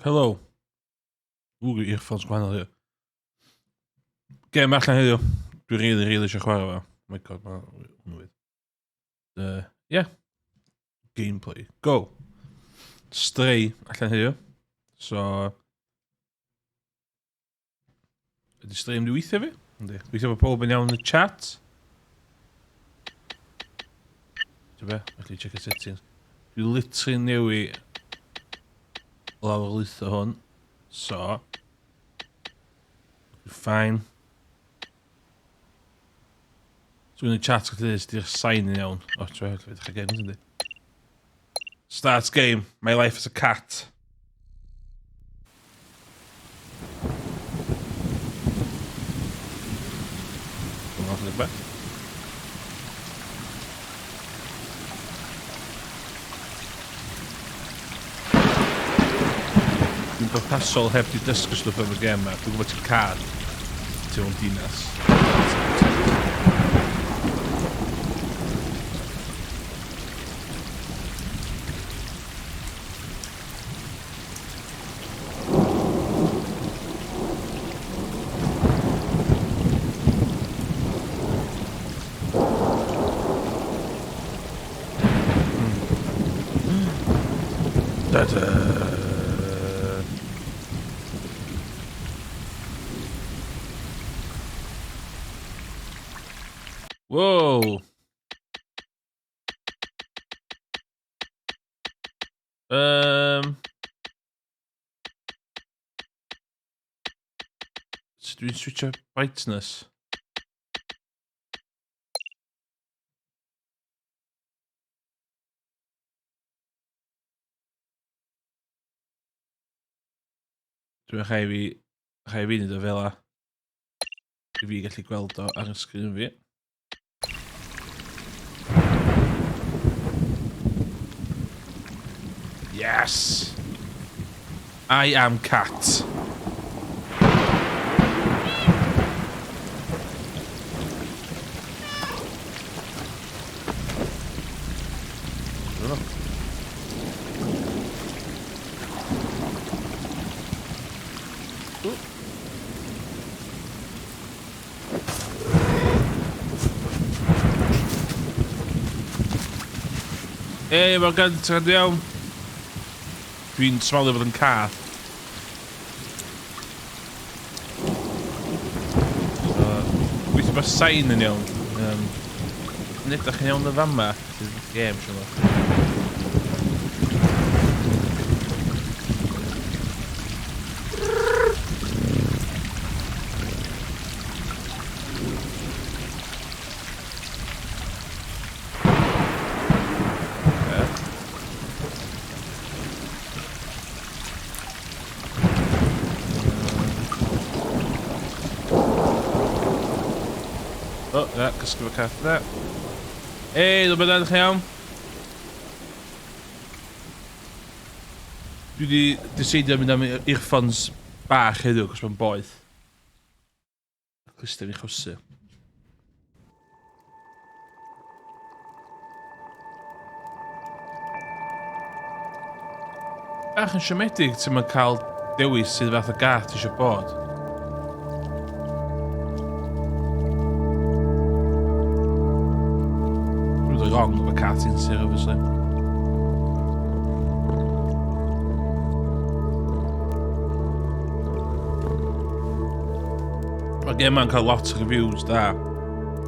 Hello. Ww, earphones gwahanol heddiw. Gêm allan heddiw. Dwi'n really, really eisiau chwarae fo. Oh my god, mae hwnnw fydd. Yeah. Gameplay. Go. Stray allan heddiw. So... Ydy stream di weithio fi? Yndi. Weithio bod pob yn iawn yn y chat. Ti'n be? Felly check y settings. Dwi literally newi lawr lwytho hwn. So. Fine. So yn y chat gallu dweud di'r sain yn iawn. O, ti'n be? Ddechrau game, yndi? Start game. My life as a cat. Dwi'n bwrpasol heb di dysgu stwff am y gem ma. Dwi'n gwybod ti'n cael ti o'n dinas. Da-da. Whoa! Um, so dwi'n switcho brightness. Dwi'n rhaid fi, rhaid fi wneud o fel a. I fi gallu gweld o ar y sgrin fi. Yes! I am cat. Ei, mae'r gyntaf yn iawn. Dwi'n smalio fod yn cath. So, gweithio bod sain yn iawn. Um, yn edrych yn iawn y fama. Game, siwr. O, na, cysgu fy cath na. Ei, dwi'n byddai'n chi iawn? Dwi wedi deseidio mynd am earphones bach heddiw, cos mae'n boeth. Clustiau fi'n chwysu. Bach yn siomedig ti'n mynd cael dewis sydd fath o gath ti eisiau bod. Dwi'n wrong efo cat insir, obviously. Mae'r gêm ma'n cael lot o reviews da.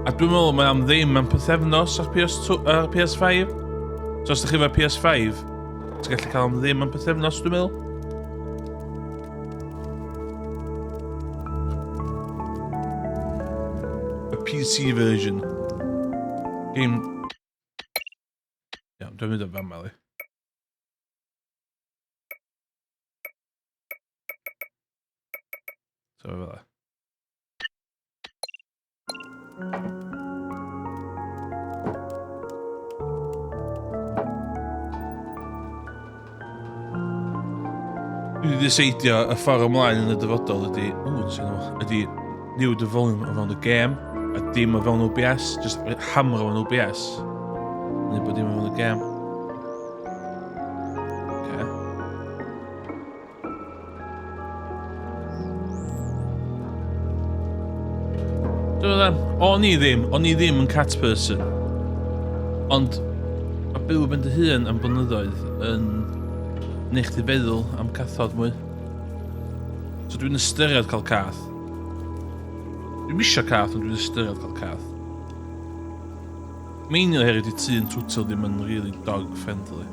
A dwi'n meddwl mae am ddim am pythefnos ar, PS2, ar PS5. So os ydych chi efo PS5, ti'n gallu cael am ddim am pythefnos, dwi'n meddwl. Y PC version. Game... Iawn, dwi'n mynd am fama, li. So fel 'a. Dwi wedi deseidio y ffordd ymlaen yn y dyfodol ydy, ww, ydy newid y volume o fewn y gêm, a dim o fewn OBS, just hammer o fewn OBS. Neu bod dim o fewn y gêm. Okay. Dwi'n O'n i ddim, o'n i ddim yn cat person. Ond mae byw ben dy hun am blynyddoedd yn neu chdi feddwl am cathod mwy. So dwi'n ystyried cael cath. Dwi'n isio cath, ond dwi'n ystyried cael cath. Mainly oherwydd di tŷ yn Twtil ddim yn really dog friendly.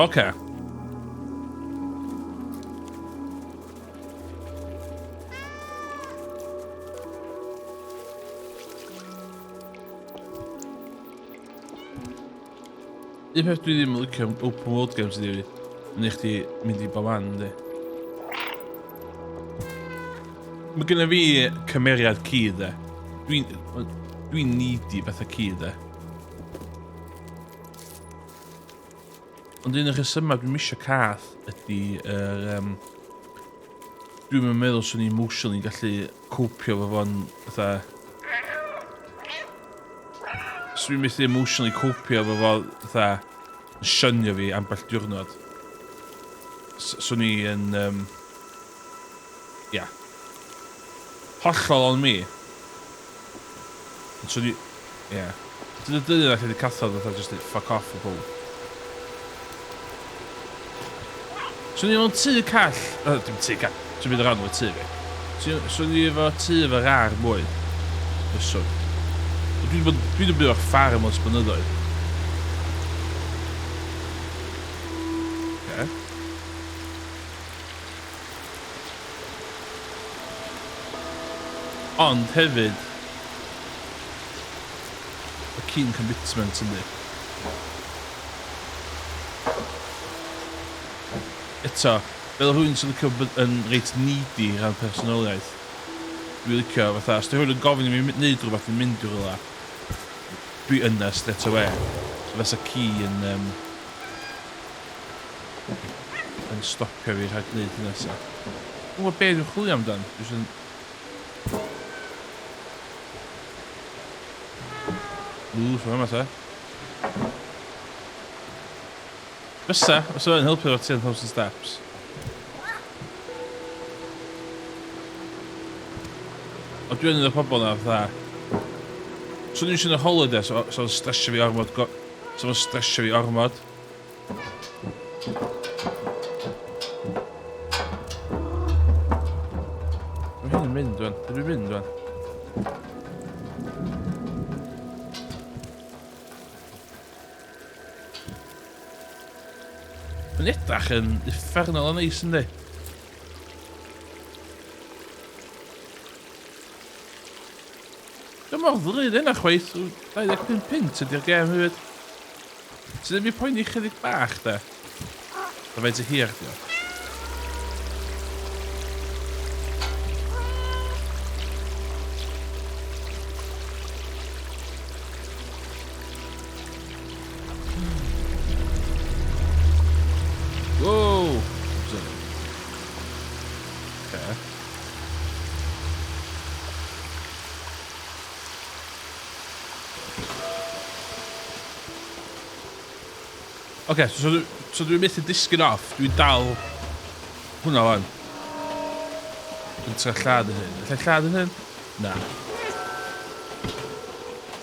Oce. Okay. Un peth dwi ddim yn licio am open world games ydi, yn eich di mynd i bob man, yndi. Mae gennym fi cymeriad ci, de. Dwi'n dwi needy fatha ci, de. Ond un o'r rhesymau dwi'n misio cath ydy yr... Um, dwi'n meddwl swn i'n emotionally gallu copio fo fo'n fatha... Swn i'n methu emotionally copio fo fo fatha yn synio fi ambell diwrnod. Swn i yn... Um, ia. Hollol on me. Ond swn i... Ie. Dyna dyna nath i cathod fatha just like, fuck off o pob. Swn i mewn tŷ call... Dim tŷ call. Swn i'n mynd rhan o'r tŷ fi. Swn i efo tŷ efo rar mwy. Fyswn. Dwi'n bod, dwi wedi byw ar ffarm ers blynyddoedd. Okay. Ond hefyd, y keen commitment yndi. Eto, fel rhywun sy'n licio bod yn reit needy rhan personoliaeth, dwi'n licio fatha, os di rhywun yn gofyn i mi wneud rhywbeth yn mynd i rhywle, dwi yna straight away. So fysa ci yn, um, yn stopio fi rhag gwneud hynna sa. Dwi'n gwybod be dwi'n chwilio amdan. Dwi jyst yn... Ww, so yma ta. Fysa, fysa yn helpu efo 10,000 steps. O dwi'n un o'r pobl na, fatha... So ni'n eisiau holiday, so, so stresio fi ormod... So fo'n stresio fi ormod. Mae hyn yn mynd, wan. Dwi'n mynd, wan. Mae'n edrach yn uffernol o neis, yndi? Dwi'n mor ddrud yna chwaith, 25 punt ydy'r gêm hefyd. Ti ddim i poeni chydig bach, de? Da faint o hir, di o. Whoa! Okay. Oce, okay, so, so dwi'n methu disgyn off, dwi'n dal hwnna fan. Dwi'n trio lladd y hyn. Alla lladd y hyn? Na. Oce.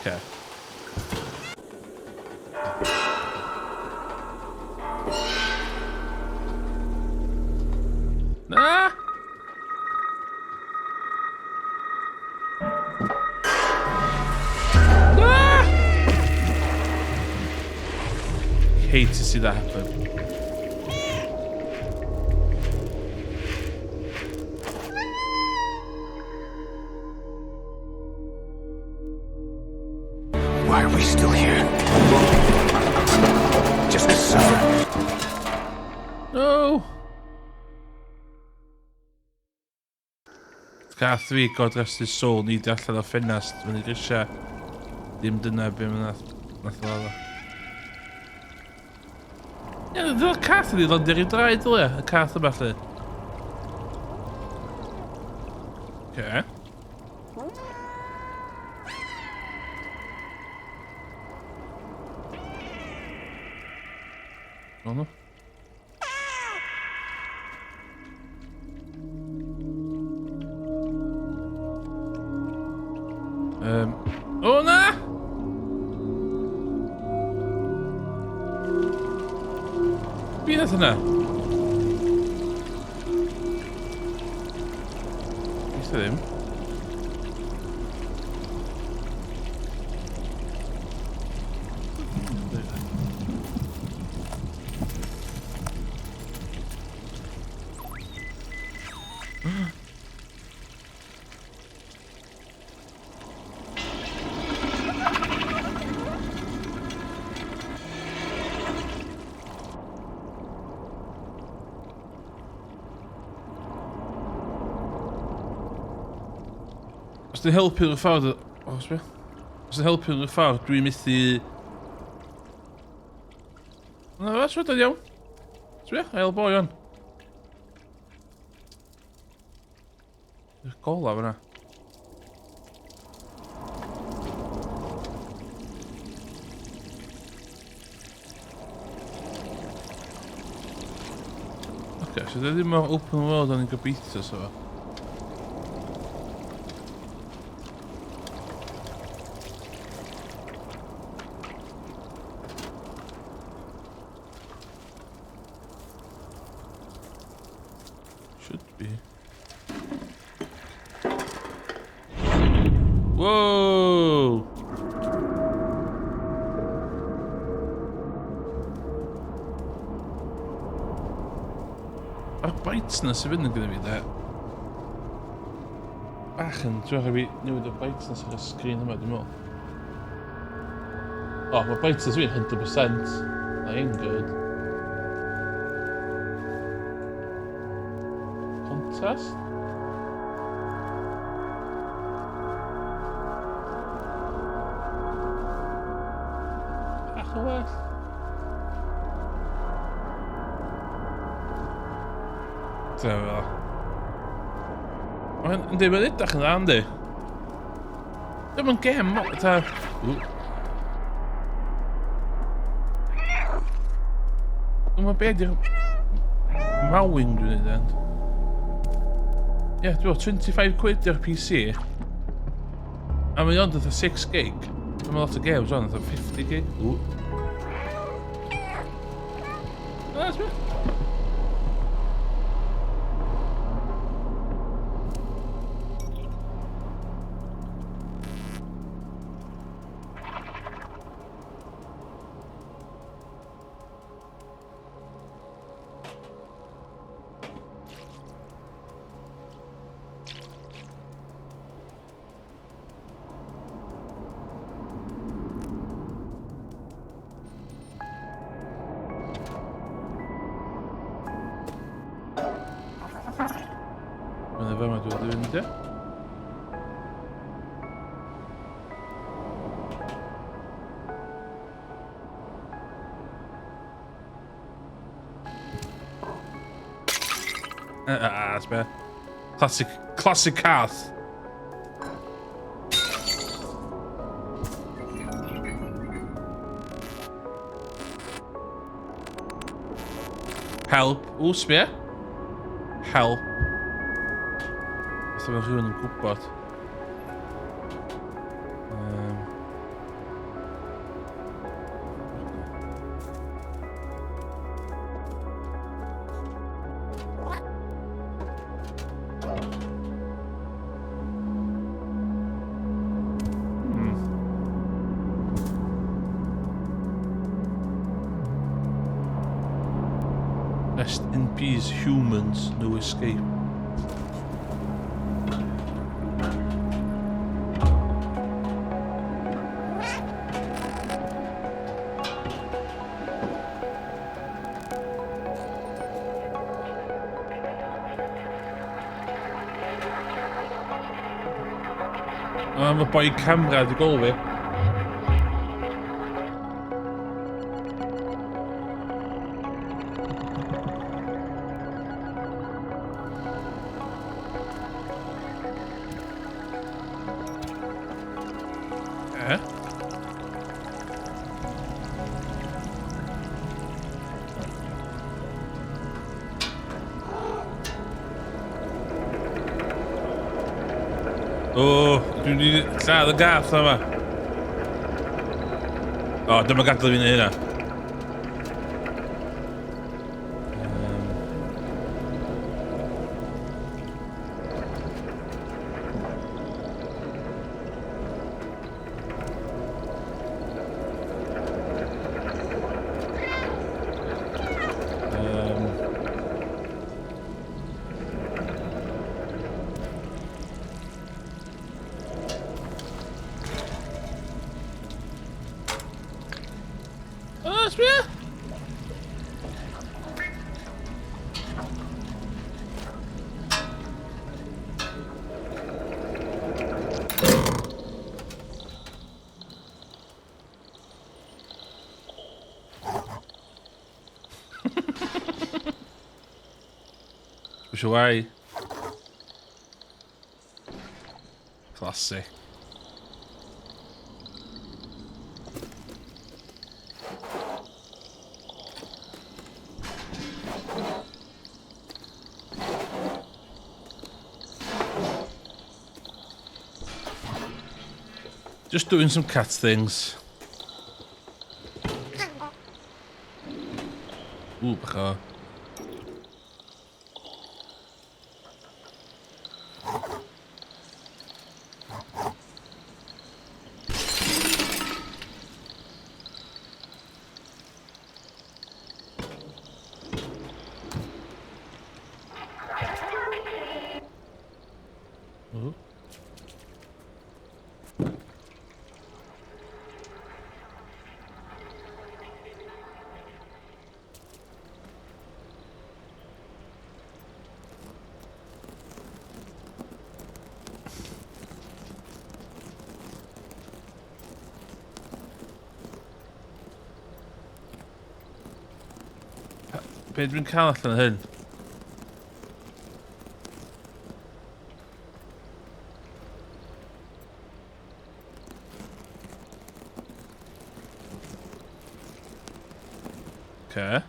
Okay. Na! Na! Hate to see that happen. Why are we still here? Just to suffer. No! Cath fi, God rest his soul, neidio allan o'r ffenast fyny grisiau. Dim dyna be mae nath, nath o laddo. Ie, dyna'r cath ydi landio ar ei draed, dyle, y cath yma, lle. Okay. O, no. nath hynna? Gobeithio ddim. Os dwi'n helpu rhyw ffordd... O, sbio. Os dwi'n helpu rhyw ffordd, dwi'n methu... Na, fe, sbio, iawn. Sbio, ail boi o'n. Yw'r gola fyna. Oce, so ddim mor open world o'n i'n gobeithio so. Should be. Whoa! A'r bites na sy'n fynd yn gyda fi, de. Bach yn, dwi'n rhaid fi newid y brightness ar y sgrin yma, dwi'n meddwl. O, oh, mae brightness fi'n 100%. I ain't good. Contest? Bach o well. Dyna fel. Mae'n, yndi, mae'n edrych yn dda, yndi? Dim yn gem, ta... Dwi'n meddwl be di'r mawing dwi'n neud end. Ie, yeah, dwi'n meddwl 25 quid i'r PC. A mae ond fatha 6 gig. Dwi'n meddwl lot o games ond fatha 50 gig. Ww. That's me. Mae'n efo yma dwi'n mynd, ie? Ah, that's bad. Classic, classic cath. Help. O, sbia. Help. Fatha mae rhywun yn gwybod. Rest in peace, humans, no escape. O, mae boi camera di gol fi. Eh? O, dwi'n di lladd y gath yma. O, dyma gadael fi neud hynna. Shwmae. Classic. Just doing some cat things. Ww, bach o... Ww. Be dwi'n cael allan o hyn? Okay.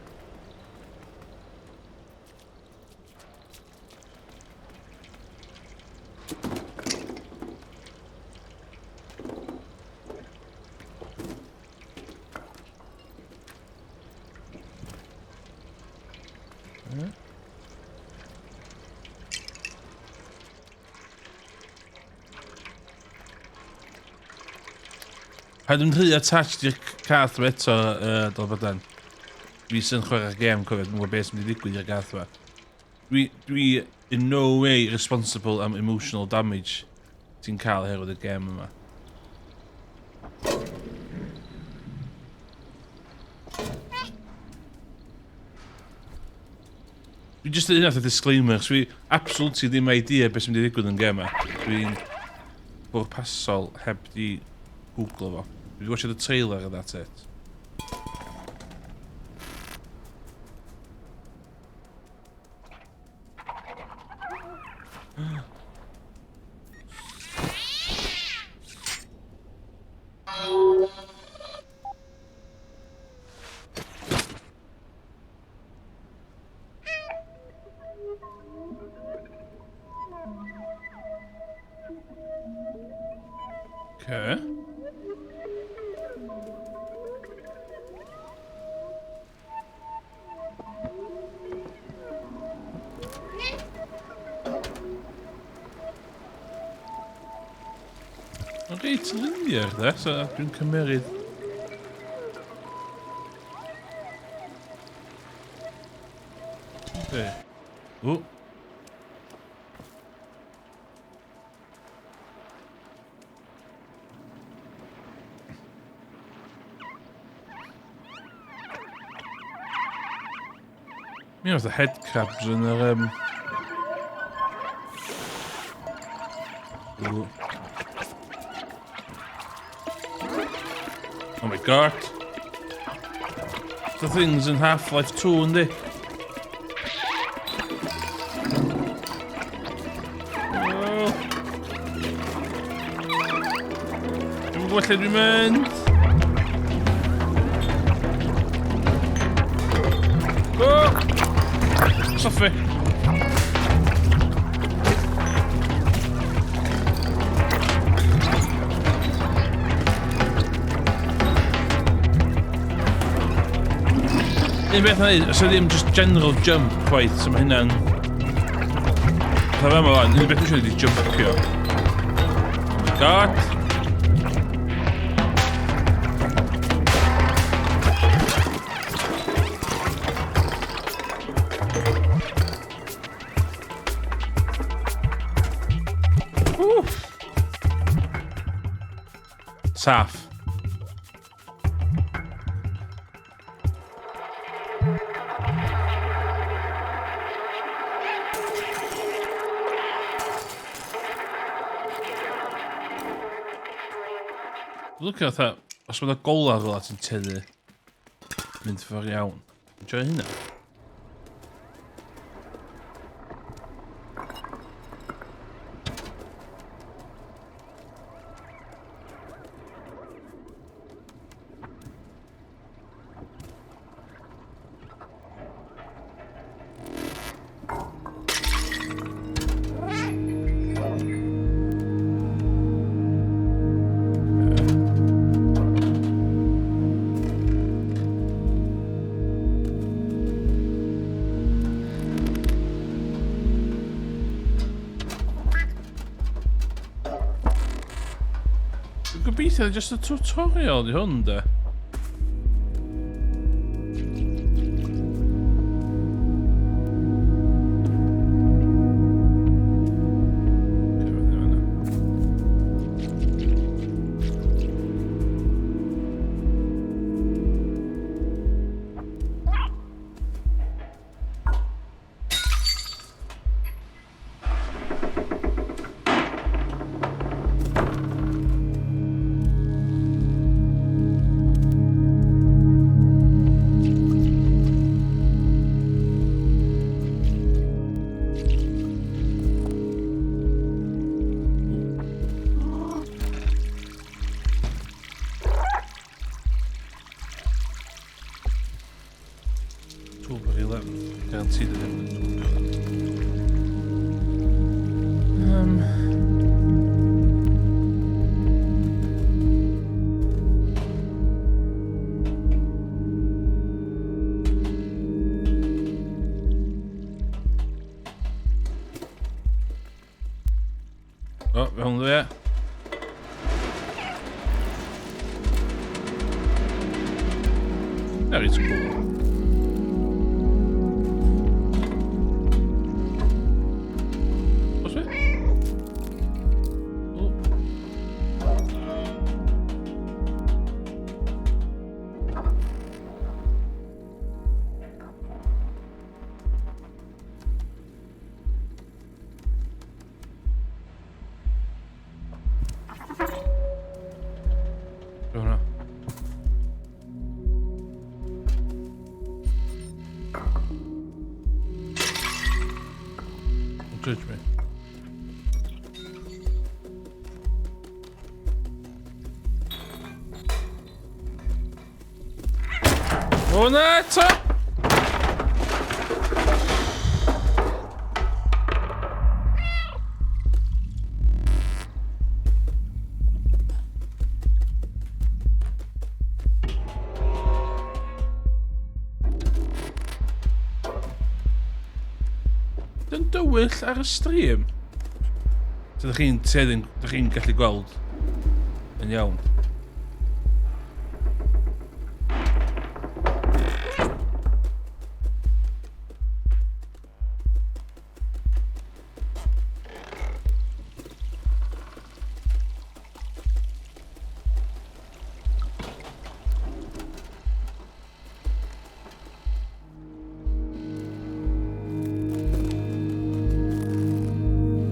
Paid yn rhy attached i'r cath yma eto, Dol Badan. Fi sy'n chwarae'r gêm, cofio, dwi'n gwybod beth sy'n mynd i ddigwydd i'r gath yma. Dwi, dwi in no way responsible am emotional damage ti'n cael oherwydd y gêm yma. Dwi jyst yn un fath o disclaimer, chos dwi absolutely ddim idea beth sy'n mynd i ddigwydd yn gêm yma. Dwi'n bwrpasol heb di googlo fo. Dwi wedi watchad y trailer and that's it. Okay. Mae'n reit linear, de, so dwi'n cymeryd... Okay. O! Mi oedd y head crabs yn yr... Ooh. Oh my god. The things in Half-Life 2, yndi? Oh. Dwi'n gwybod lle dwi'n mynd. Oh! Soffi. Un beth na neud, os ydy ddim just general jump quite, so mae hynna'n... Fatha fel ma fan, un beth eisiau ydi jumpio. Oh my god! Woo! Saff. Dwi'n licio fatha, os mae 'na golau fel 'a ti'n tynnu, mynd ffordd iawn. Enjoy hynna. Gobeithio, just y tutorial di hwn, de. October 11. Guaranteed ddim yn October 11. O, fe hwn dwi e. Na, reit cool. Oes fe? O. Be hwnna? Don't judge me. O na eto! Dyn dywyll ar y stream. So ydych chi'n ydych chi'n gallu gweld yn iawn.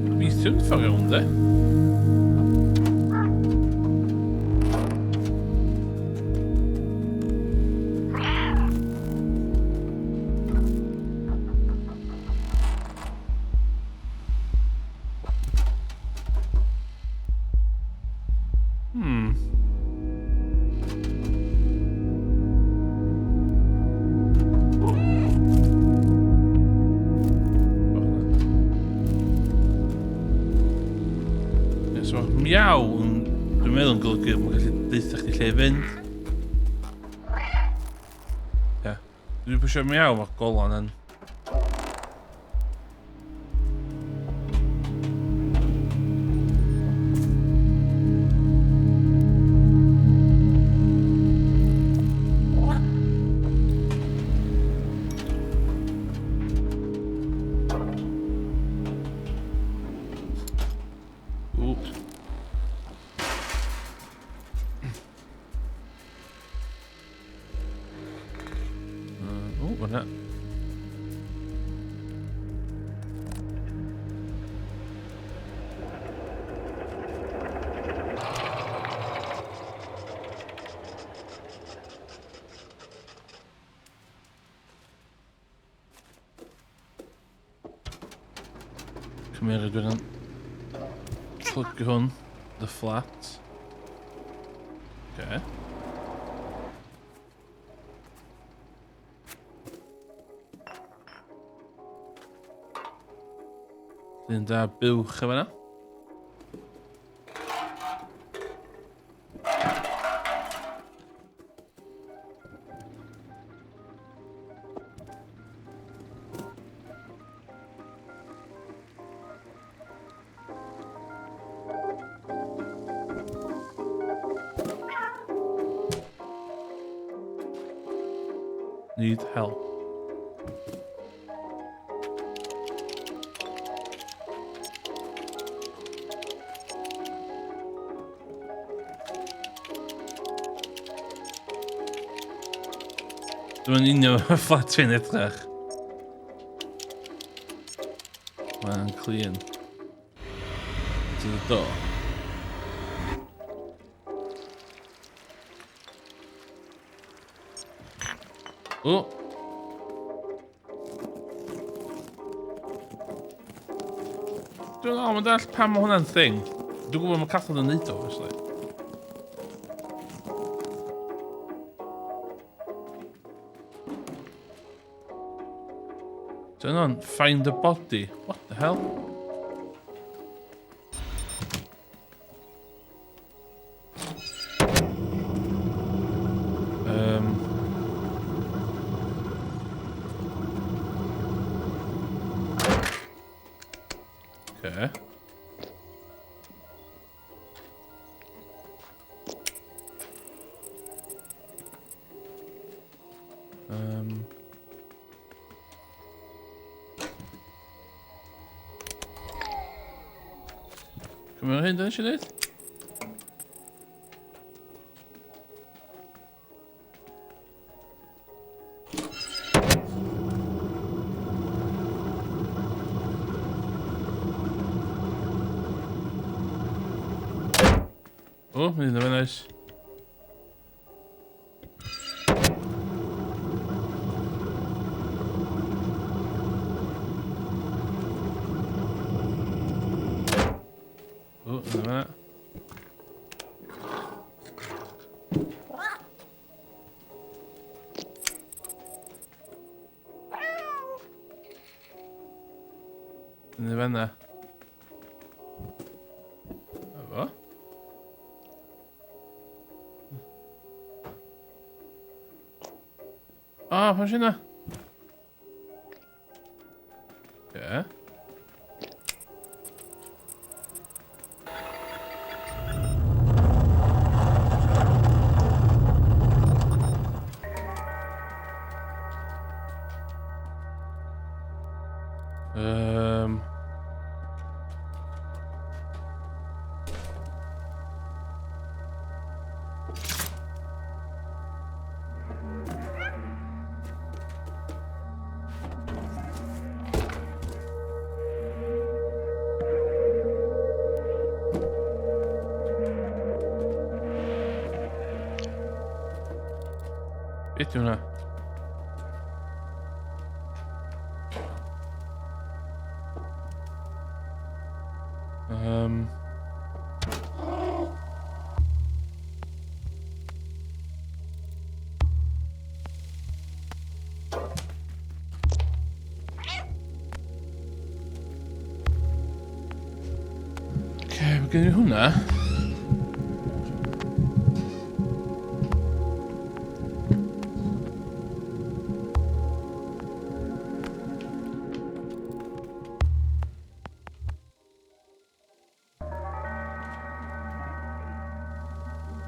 Gobeithio'n ffordd iawn, de. So, miaw, dwi'n meddwl yn golygu mae'n gallu deutha chdi lle i fynd. Ie. Yeah. Dwi'n pwysio miaw, mae'r golan yn... Oops. O, hwnna. Cymeriad dwi'n yn plygio hwn. The flat. Okay. Llun da buwch efo yna. Need help. Dwi'n union fflat fi'n edrych. Mae'n clean. To the door. O! Dwi'n meddwl, mae'n dall pam mae hwnna'n thing. Dwi'n gwybod mae cathod yn neud o, obviously. Turn on, find the body. What the hell? Okay. Cymryd hyn, dyna eisiau dweud? O, mynd yn nice. O, yna fe. Yna fe. Efo. O, pam sy'n yna? Ie. Beth yw hwnna? Okay, mae gen i hwnna.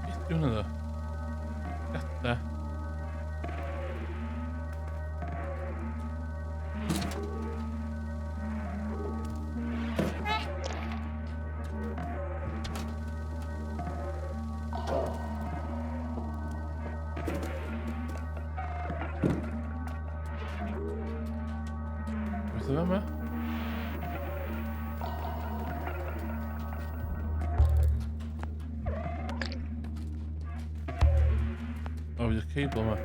Beth yw hwnna ddo? Gada. Beth yw yma? O, fydd y cable yma.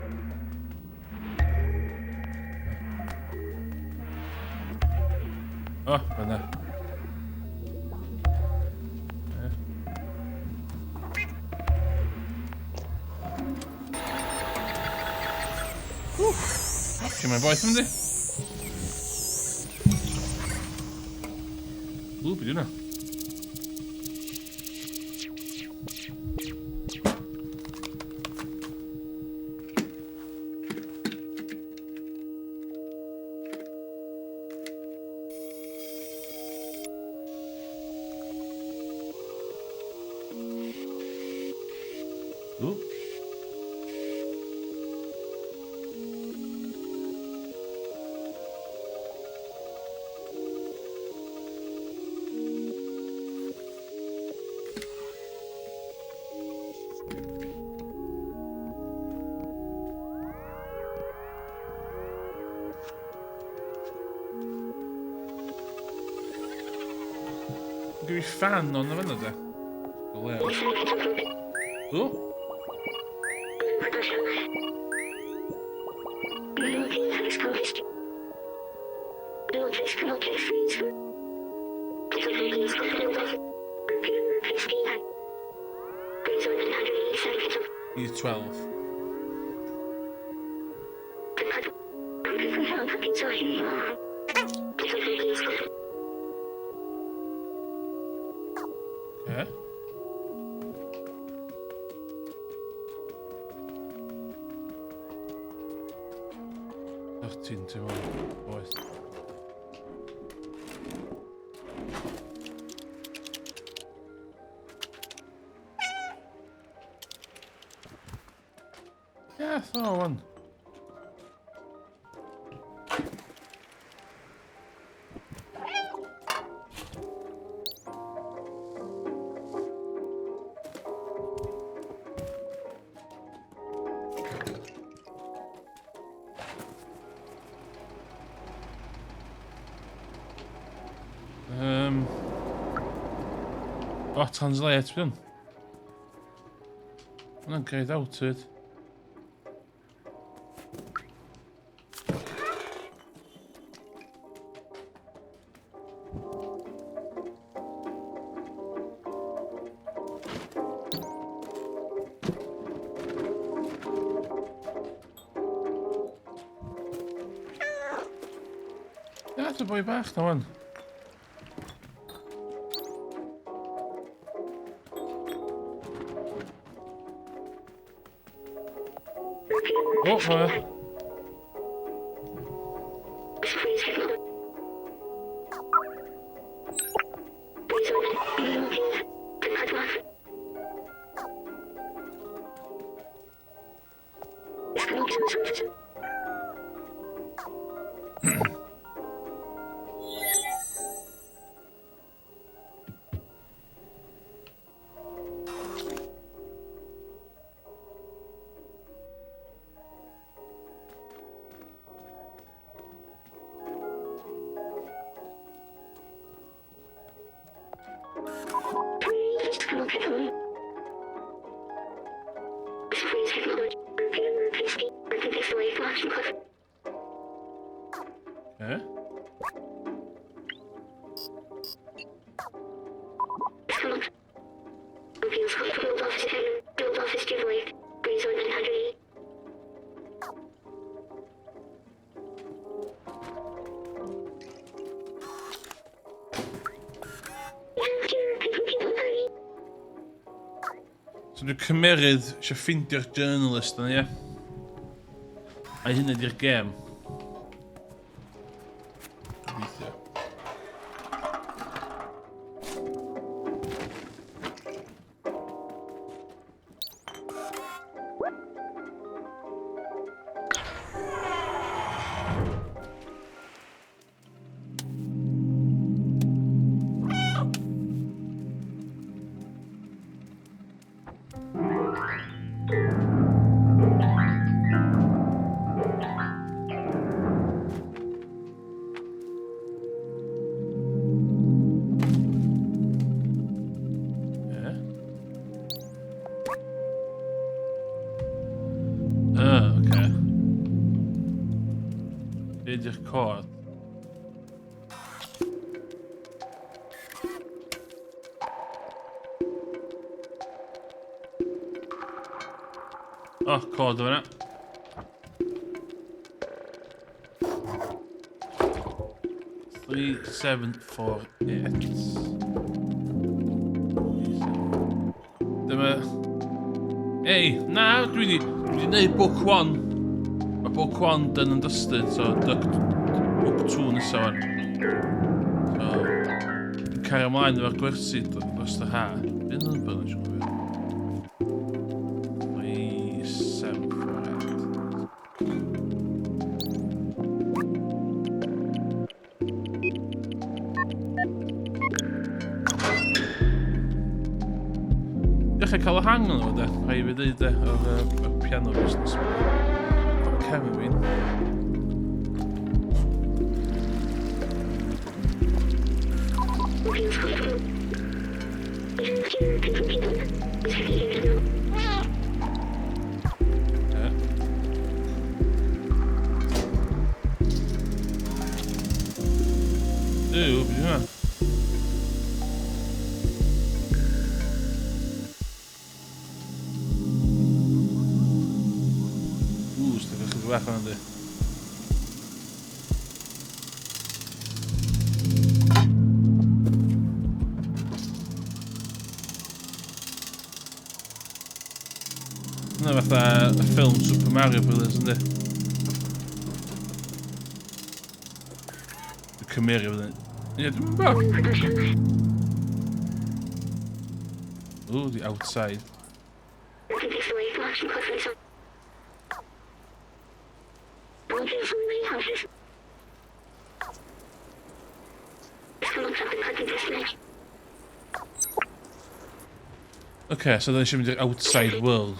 O, fan'na. Ie. Ww! Actually, mae'n boeth yndi? Ww, beth yw hwnna? Ww. Dwi'n fan o'n fyna de. Go lew. O! He's 12. Okay. 13 ti'n meddwl, oes. Yeah, so one. Oh, translate, fi hwn. Hwnna'n greyed out, fyd. Ia, dy boi bach na wan. O, mae. Eh? So dwi'n cymeryd eisiau ffeindio'r journalist yna, ie? A hynny di'r gêm. Gobeithio. Ie. Ah, oce. Be di'r cod? Oh, cod o fyna. 3748. Dyma... Ei, na, dwi di, dwi di neud book one. Mae book one done and dusted, so book two nesaf wan. So, dwi'n cario ymlaen efo'r gwersi dros y ha. Be yn number nes i'n cofio? 3, 7, 4, 8. Dechrau cael y hang o'n fo, de. Rhaid i fi ddeud, de, o'r piano business. O'r cefn fi'n. Duw, beth yw hwnna? Ww, stwff ychydig bach o'n di. Yna fatha y ffilm Super Mario Brothers, ynddi? Y cymeriad fydd yn... Ie, dwi'n gwybod. Ooh, the outside. Okay, so then eisiau mynd i'r outside world.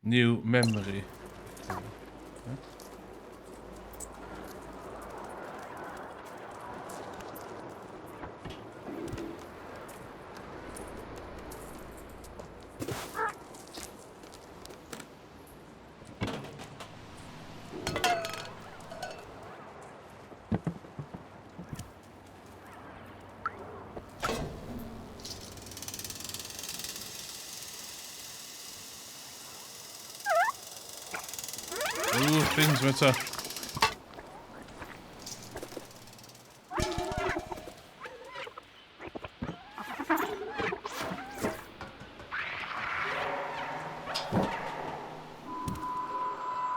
New memory. Ooh, things meta.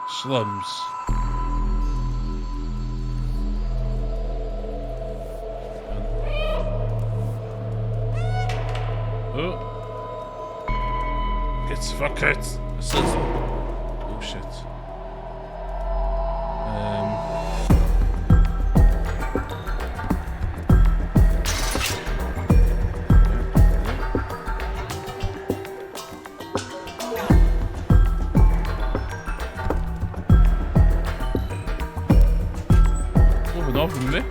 Slums. Oh. Get fuck it. Oh shit. Oh, mae'n ofn fi.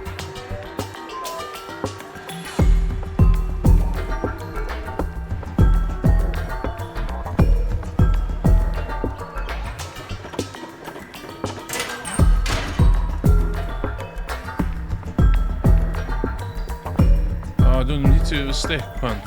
Oh, I don't need to stick, man.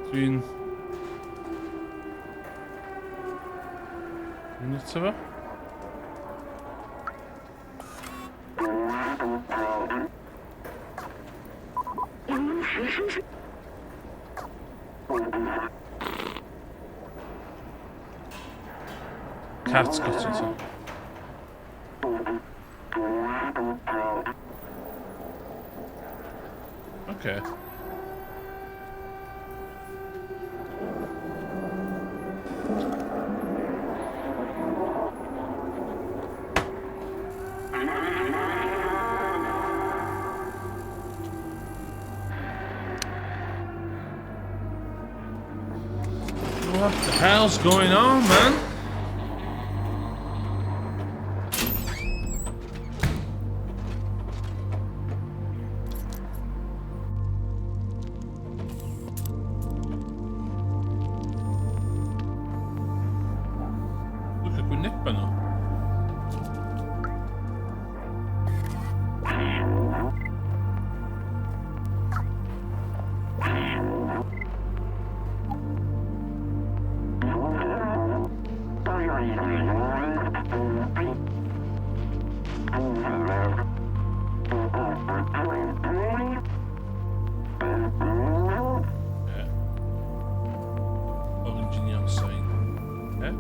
Dwi'n... Dwi'n eto fo? Cat's got it. Okay. What the hell's going on, man? Look at gwyneba nhw. Yeah. Orange neon sign. Okay.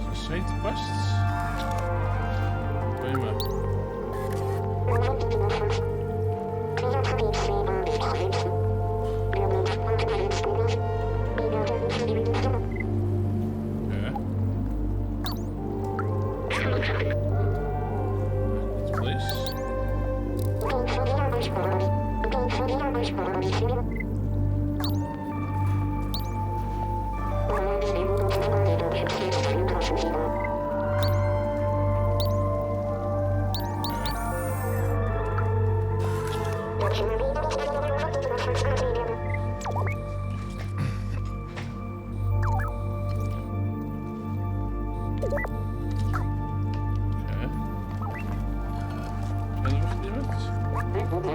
So side quests? Wait a minute. Okay. This place. Okay.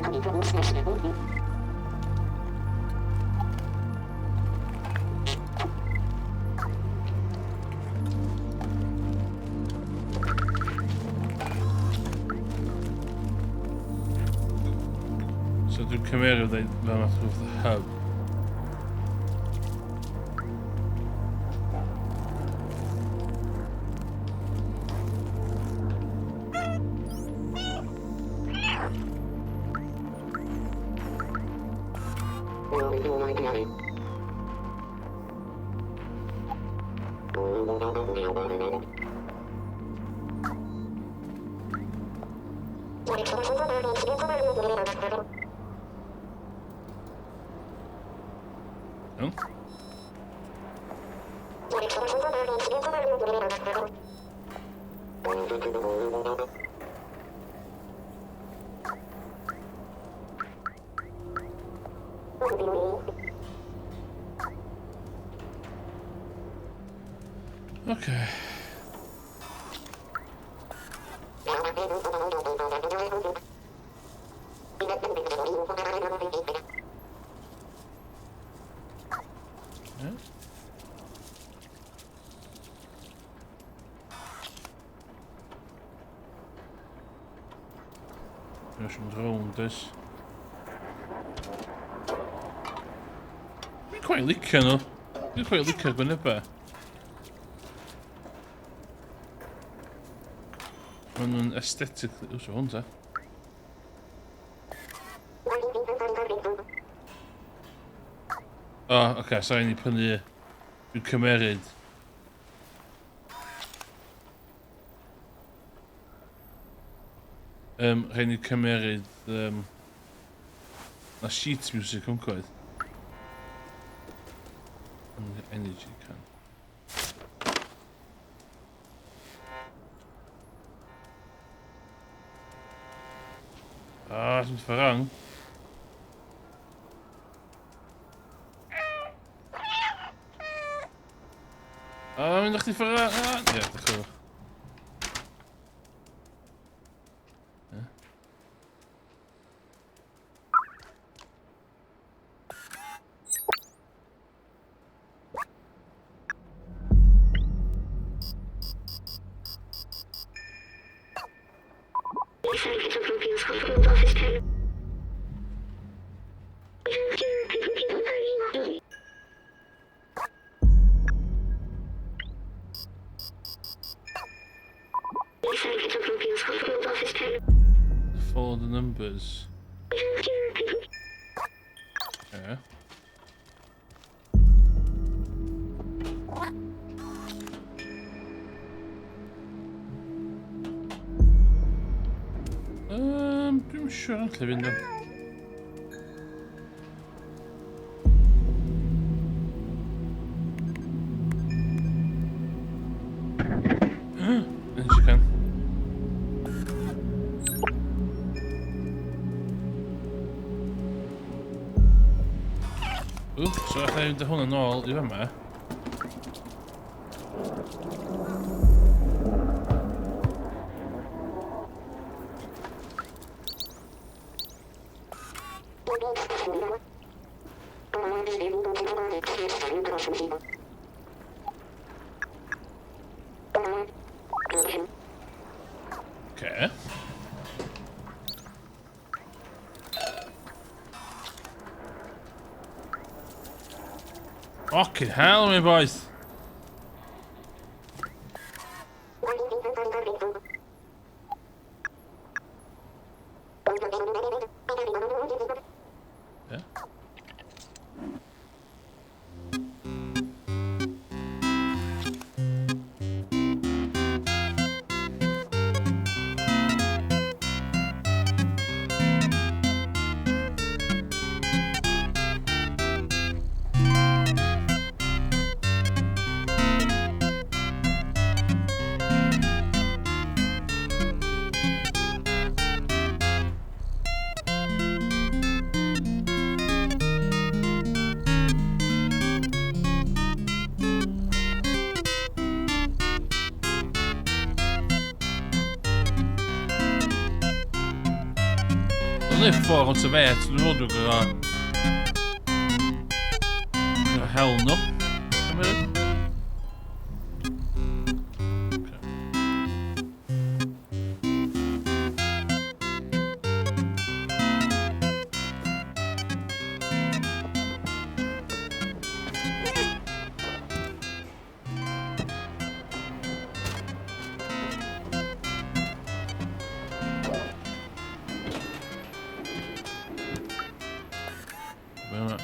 Kan ik nog niet? So dwi'n cymeryd dweud fel math of the hub. Iawn. Okay. Yeah. Er is een rownd dus. Dwi'n quite licio nhw. Dwi'n quite licio'r gwynebau. Maen nhw'n aesthetic... Wws, hwn ta. O, oh, oce, okay, so ni prynu... Dwi'n cymeryd. Rhaid ni cymeryd... Na sheet music o'n coed. Energy can. Ah, dwi'n ffarang. Ah, mynd chdi ffarang. Ah, ie, dechrau. Follow the numbers. Okay. Dwi'n siŵr yn lle fynd o. Energy can. Ww, so allai fynd â hwn yn ôl i fama. Okay. Fucking hell, me boys. Yeah. Dat is ffordd o fe, dwi'n meddwl dwi'n gyda hel nhw. Cymryd. Be yma?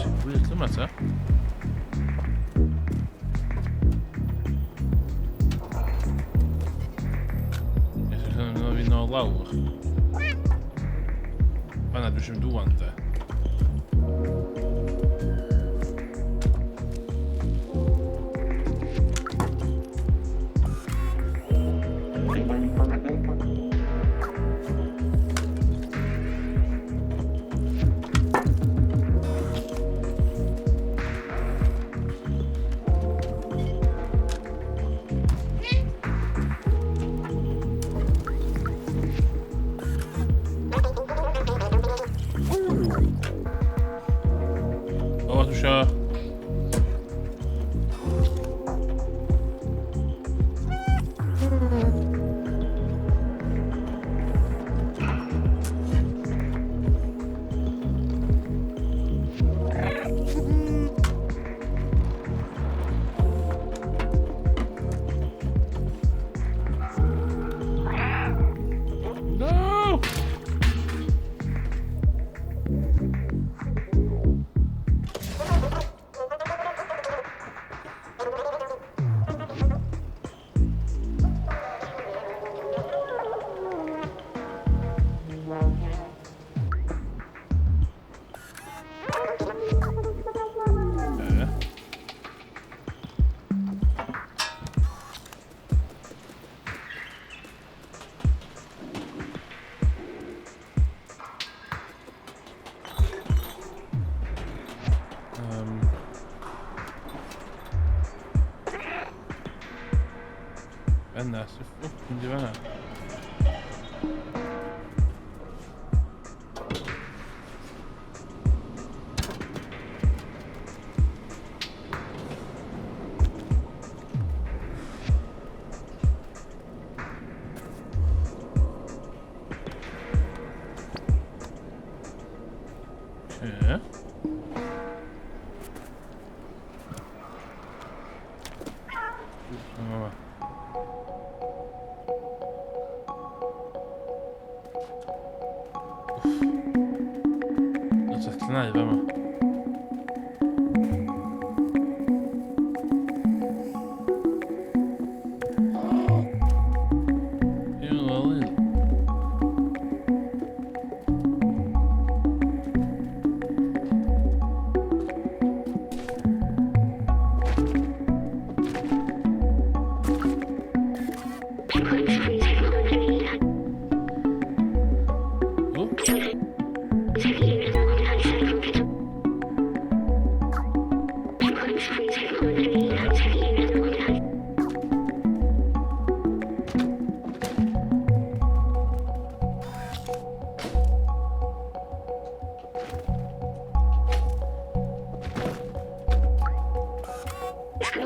Sy'n gwych yma ta. Edrych yn ymwneud fi nôl lawr. Fanna dwi eisiau mynd ŵan de. O, dwi eisiau... No! Yeah. Fanna, sy'n ffwc mynd i fanna? Okay. Oops, yma.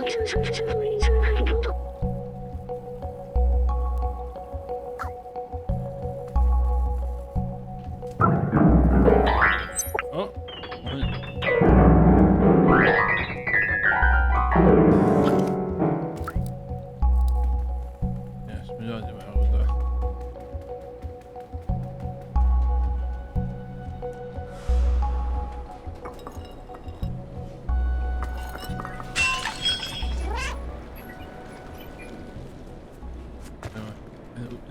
O! Yes, mi oedd i mewn da.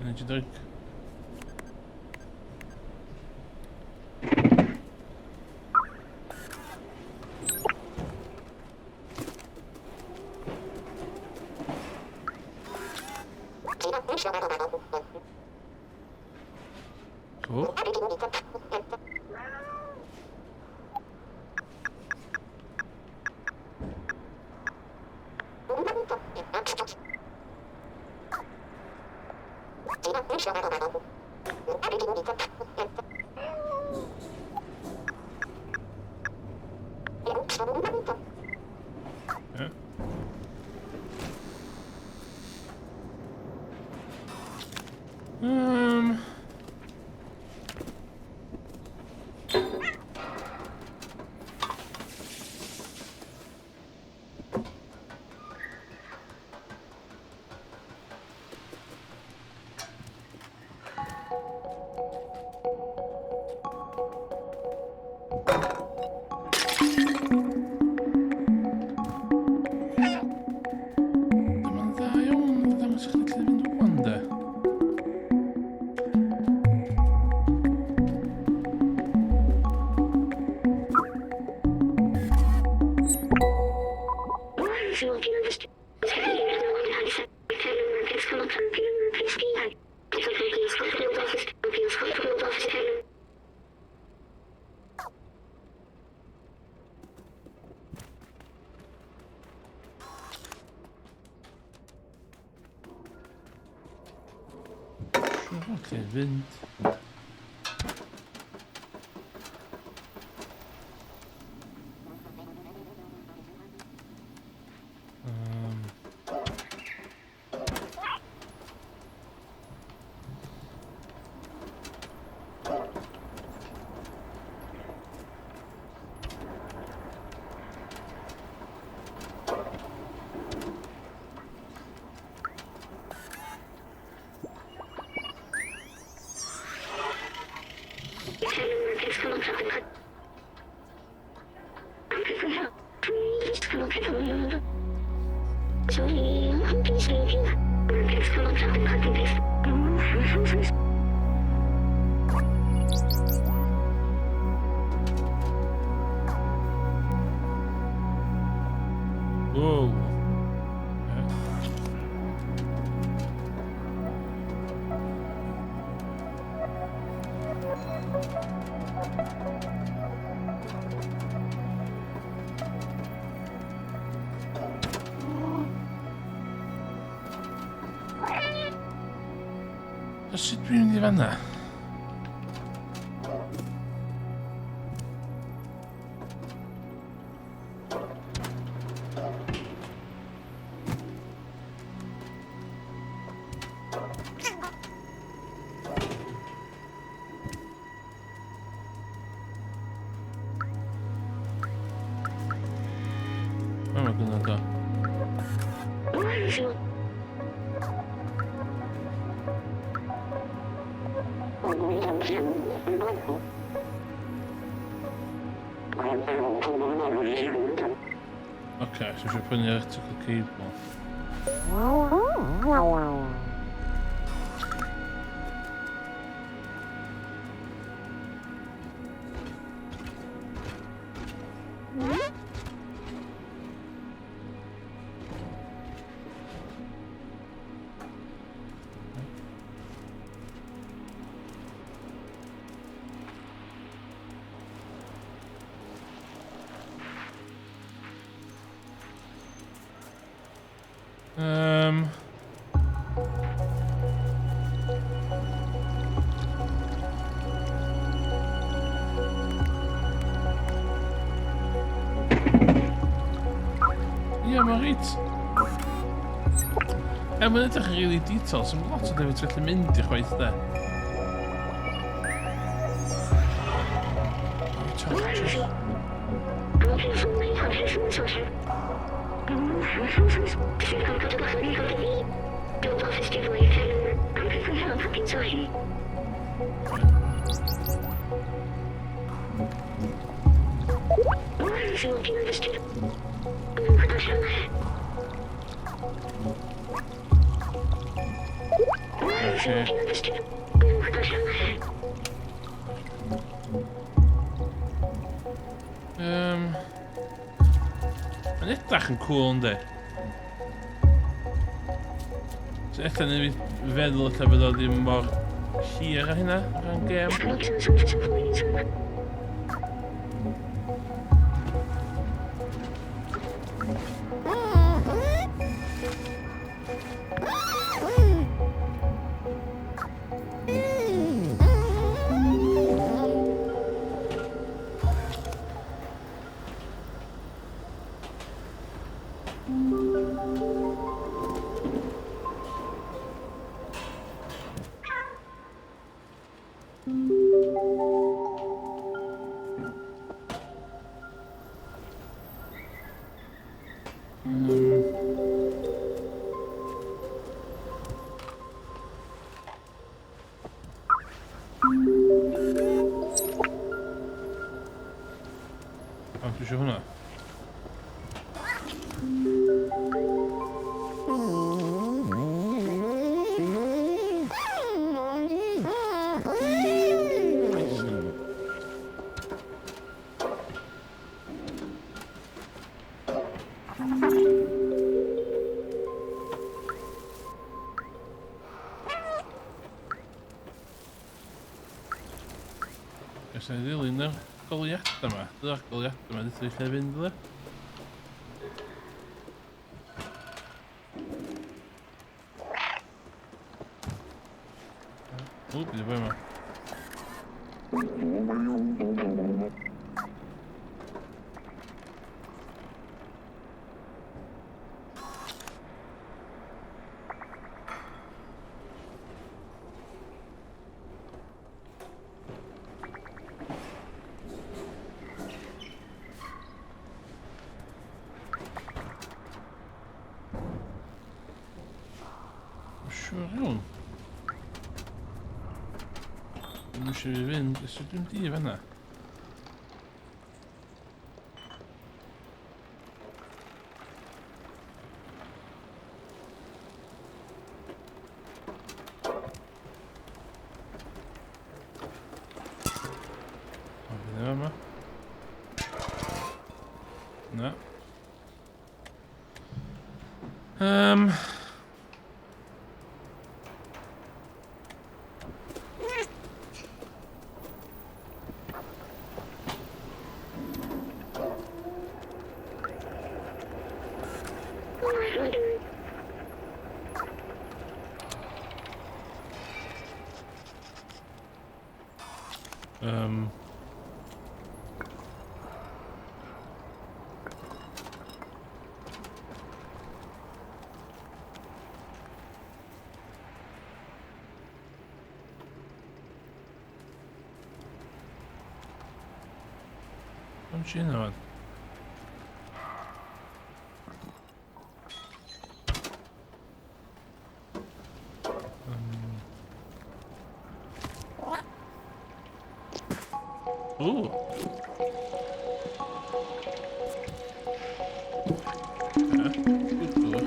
Energy drink. Cool. Yeah. Dyma'n dda iawn, mae'n dangos i chdi lle fynd wan de. Siŵr fod lle fynd. Whoa. Yeah. So sut dwi'n mynd i fanna? Mae gynnu do. Oce, so eisiau prynu electrical cable. Ie, mae'n reit. E, mae'n edrych yn really detail, so lot o defnydd gallu mynd i chwaith, de. Okay. Mae'n edrych yn cool, ynddi? So ella neu fi feddwl ella fydd o ddim mor hir a hynna o ran gêm. Pam dwi eisiau hwnna? Os na i ddilyn yr goleuadau yma. Dyna'r goleuadau yma, ddweud lle fynd dde. O, beth yw'r yma? Siwr iawn. Dwi'n eisiau fi fynd, ys dwi'n di fanna. O, fydd yma. Na. Pam ti yna fan? Ooh. Yeah, good colour.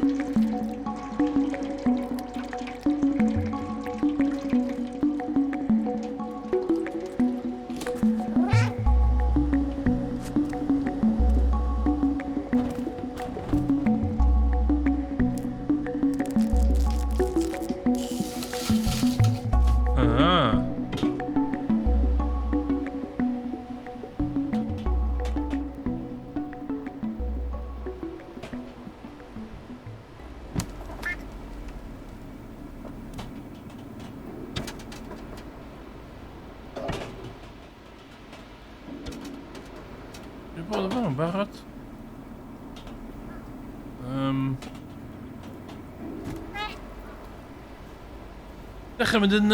Ah. Dwi'n bod yn fan barod. Dechrau mynd yn...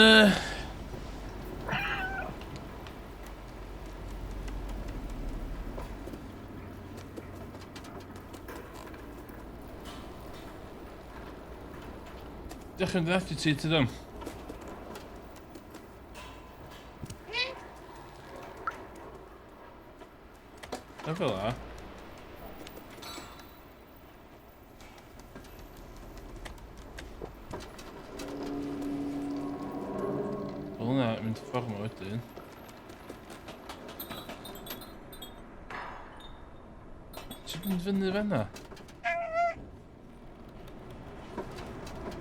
Dechrau mynd yn agitated am. Na fel la. Oedd hwnna yn mynd ffordd yma wedyn. Ti'n mynd fyny fanna?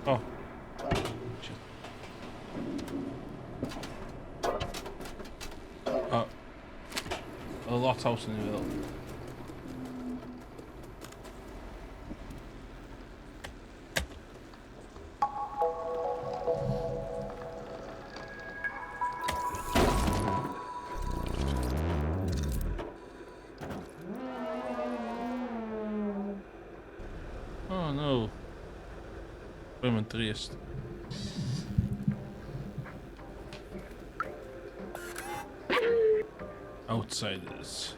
O. Shit. O. Oedd lot haws yn ei feddwl. Oh no. Be mae'n drist. Outsiders.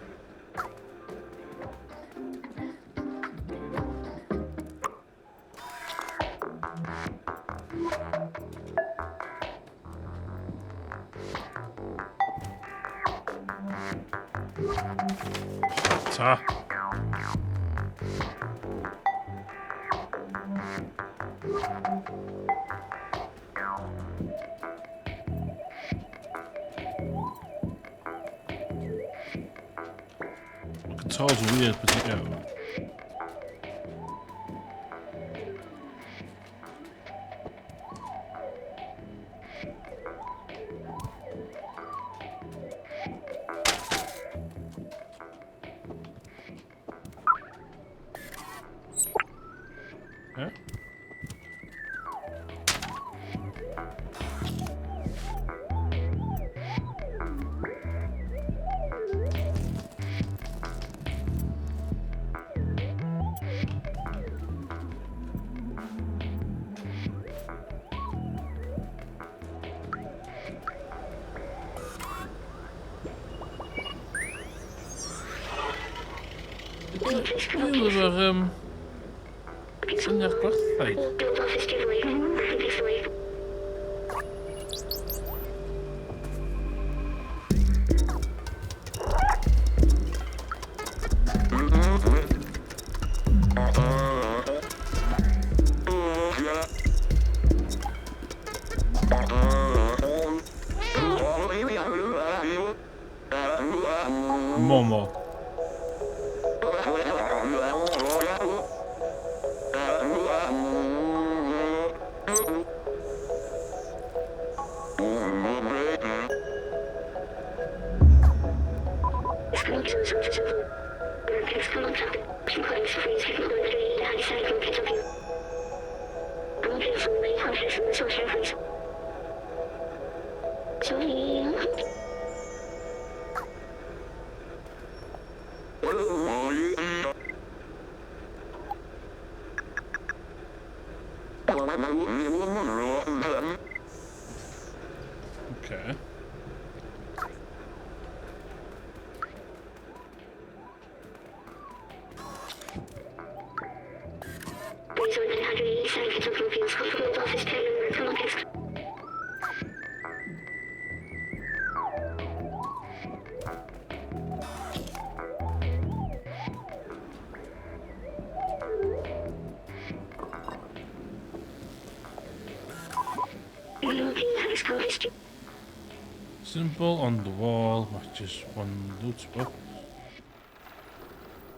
Ta. Controls are weird, but you go. Yeah. Dwi'n efo'r syniad gwerthaid. Momo. Okay. Symbol on the wall matches one loot box.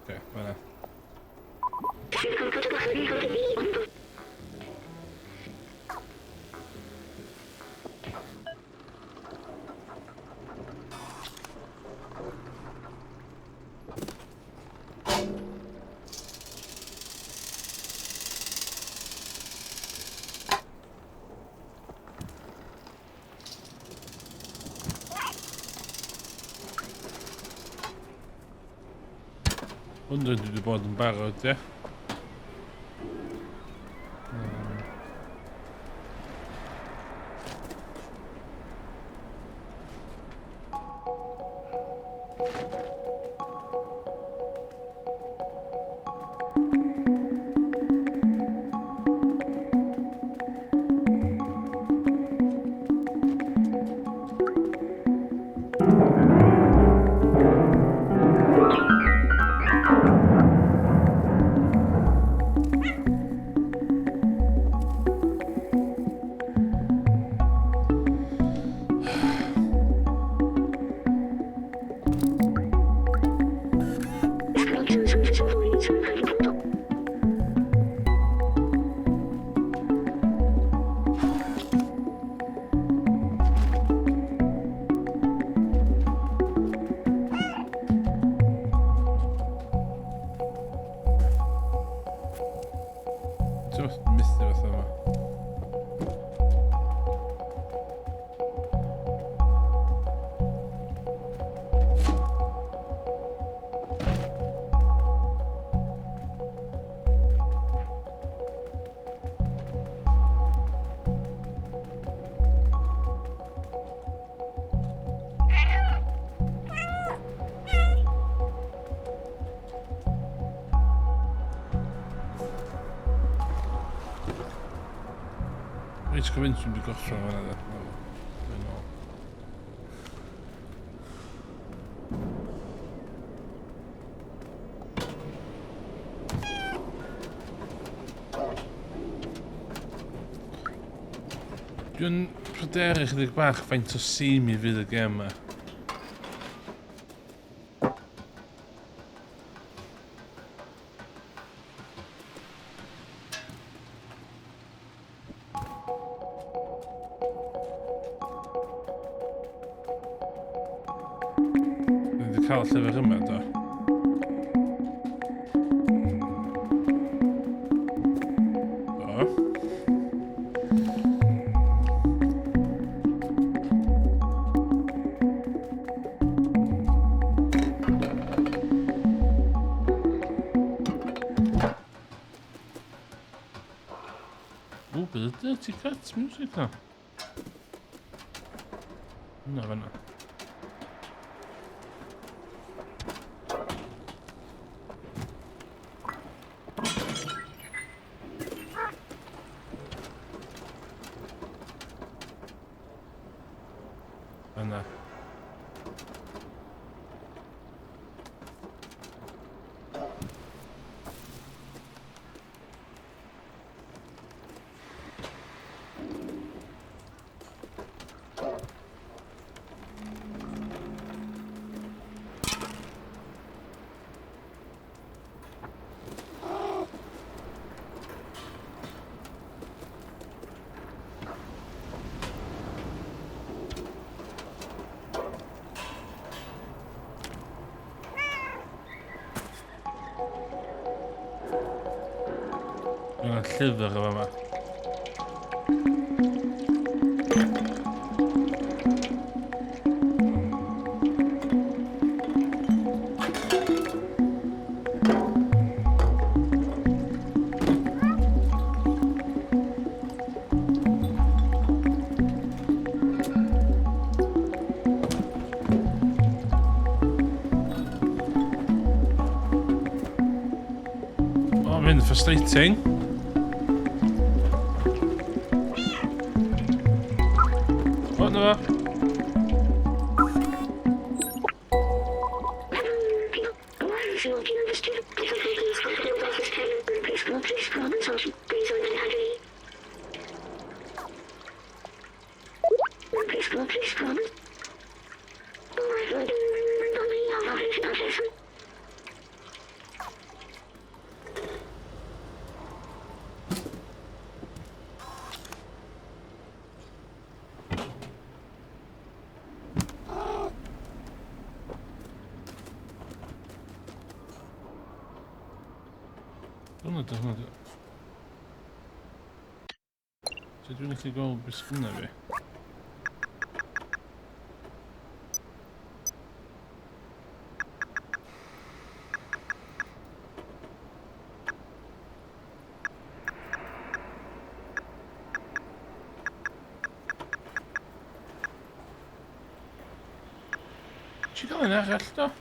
Okay, well. Hwn dwi wedi bod yn barod, ie. Ti'n methu fatha yma. Reit, cyfynt dwi'n gorffen fan'na de. Dwi'n ôl. Dwi'n pryderu chydig bach faint o samey fydd y gêm yma. Ni wedi cael y llyfr yma, do. Do. Ww, beth ydy Dirty Cuts music na? Na, fanna. Fanna. Mae'n llyfr efo yma. Oh, mae'n frustrating. O, na fo. Hwna, hwna. So dwi'n gallu gweld beth sgynna fi? Ti gael un arall, do?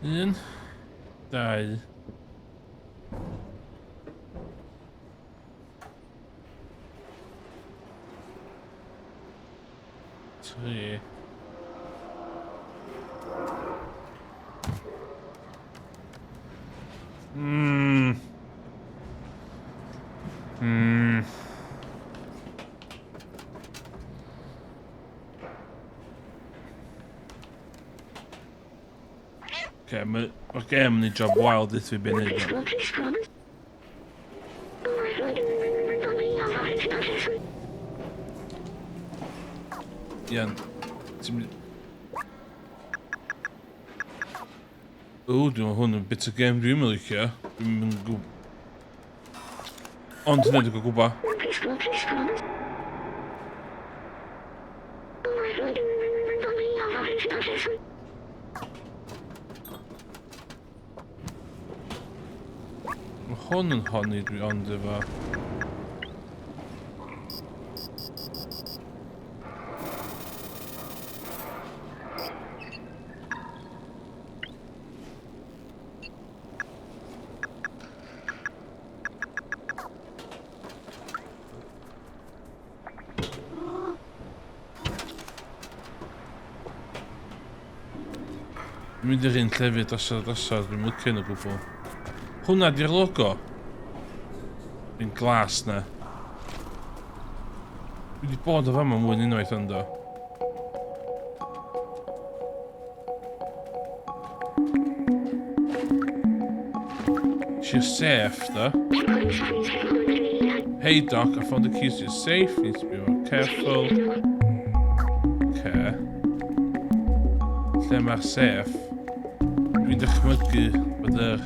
Un, dau. Tri. Okay, mae'r gêm yn ei job wild i fi beth neud. Iawn. Ti'n mynd... O, dwi'n meddwl hwn yn bit o game dwi'n mynd licio. Dwi'n mynd gwb... Ond hynny dwi'n gwybod. Mae hwn yn honni dwi ond efo. Dwi'n mynd i'r un llefydd drosodd a drosodd, dwi'n licio yn o gwbl. Hwna di'r logo. Yn glas na. Dwi wedi bod o fama mwy yn unwaith ond o. She's safe, though. Hey, Doc, I found the keys to your safe. Need to be more careful. Okay. Lle mae'r safe? Dwi'n dychmygu bod yr...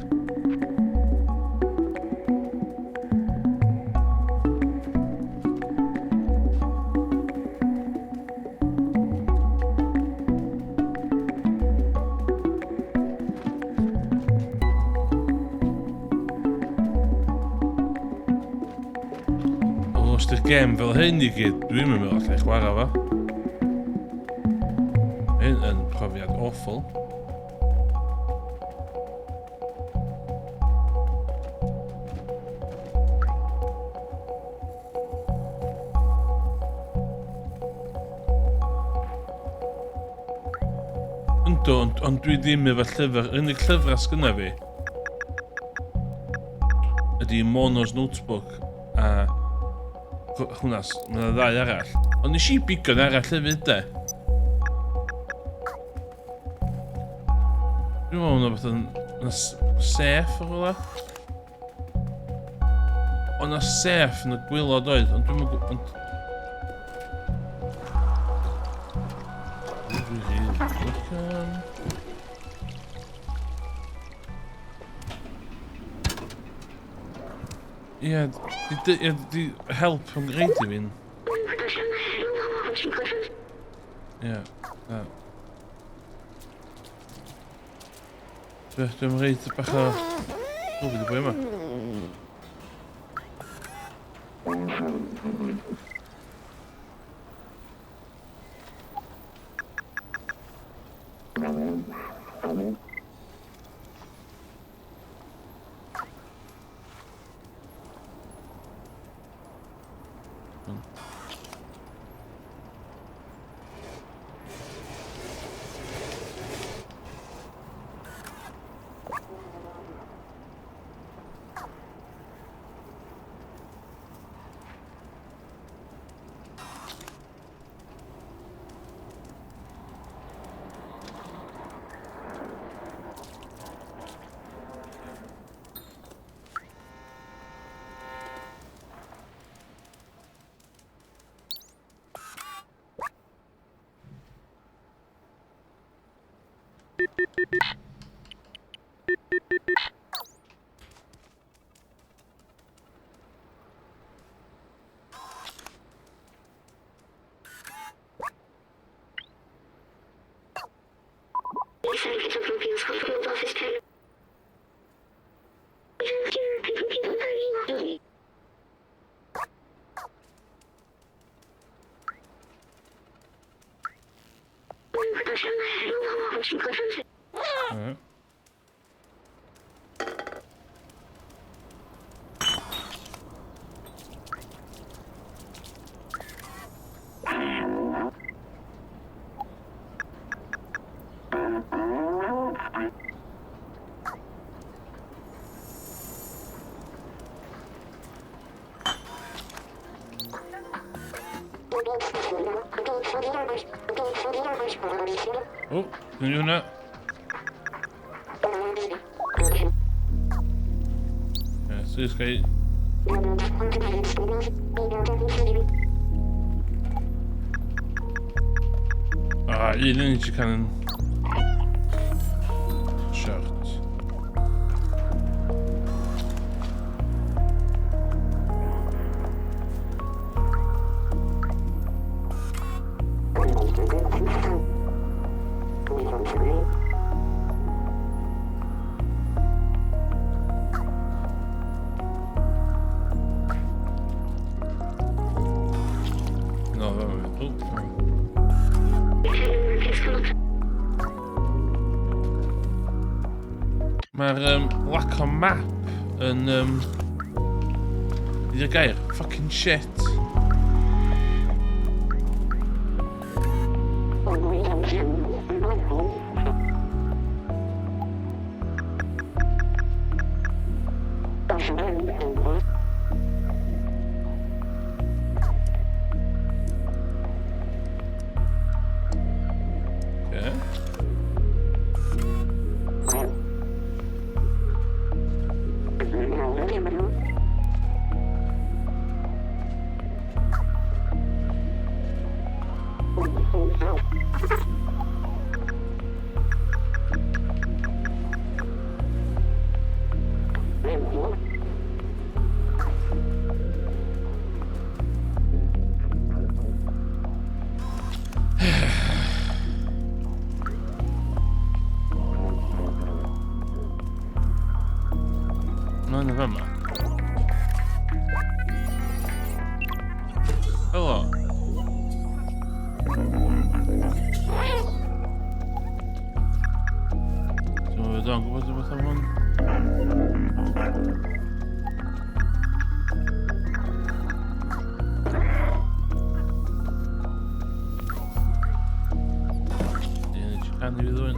O, os di'r gem fel hyn i gyd, dwi'n mynd meddwl allai chwarae fo. Hyn yn profiad awful. Yndw, ond, ond dwi ddim efo llyfr. Yr unig llyfr sgynna fi ydy Mono's Notebook a hwnna, mae yna ddau arall. Ond nes i bigo'n arall hefyd, de. Dwi'n meddwl hwnna beth yn safe o rhywle. Ond na safe yn y gwylod oedd, ond dwi'n meddwl... Ond... Dwi'n rili licio. Ie, di, di help yn reid i fi'n... Ie, na. Dwi'n reid bach o... O, fi di boi yma. Alright. O, dwi'n hwnna. Ie, so ysgau. Ah, un yn eich can short. No, that oh. Mae'r lack o map yn... Ydy'r gair? Fucking shit. Okay. No, yn y fama. Helo. Dwi'n meddwl o'n gwybod rhywbeth am hwn. Di hynny ti can i fi ddwyn?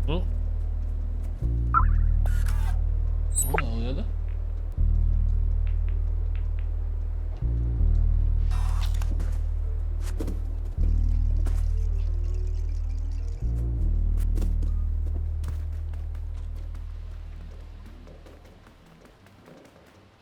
O. O, na, o,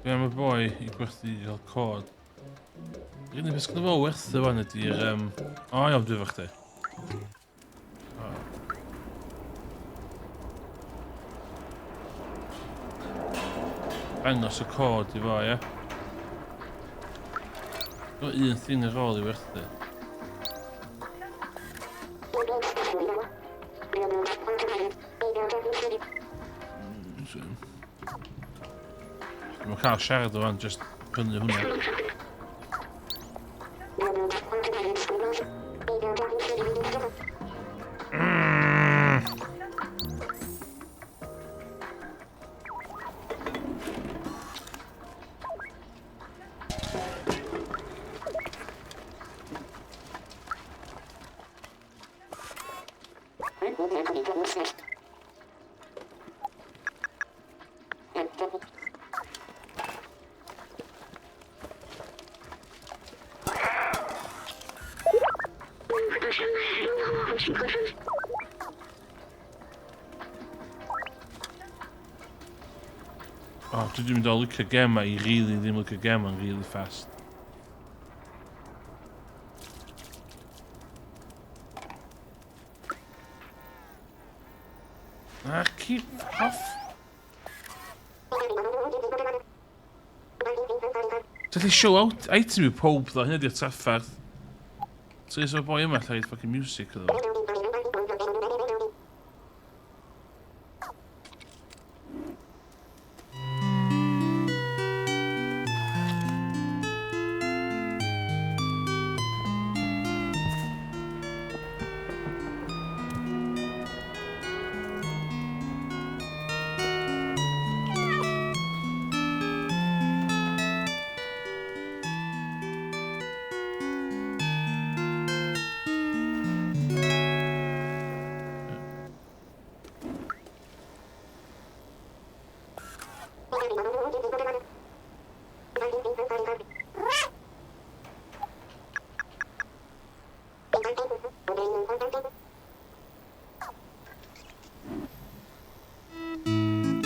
Be am y boi i gwerthu i gael cod? Yr unig beth sgynno fo werthu fan ydy'r... O, iawn, dwi efo chdi. Dangos y cod i fo, ie? Got un thing ar ôl i werthu. Dwi'n cael siarad o fan, just prynu hwnna. Oh, dwi wedi mynd o licio gema i really ddim licio gema yn really fast. Ah, keep off. Ti'n gallu show out item i pob ddo, hynny di'r trafferth. Ti'n gallu boi yma lle fucking music iddo.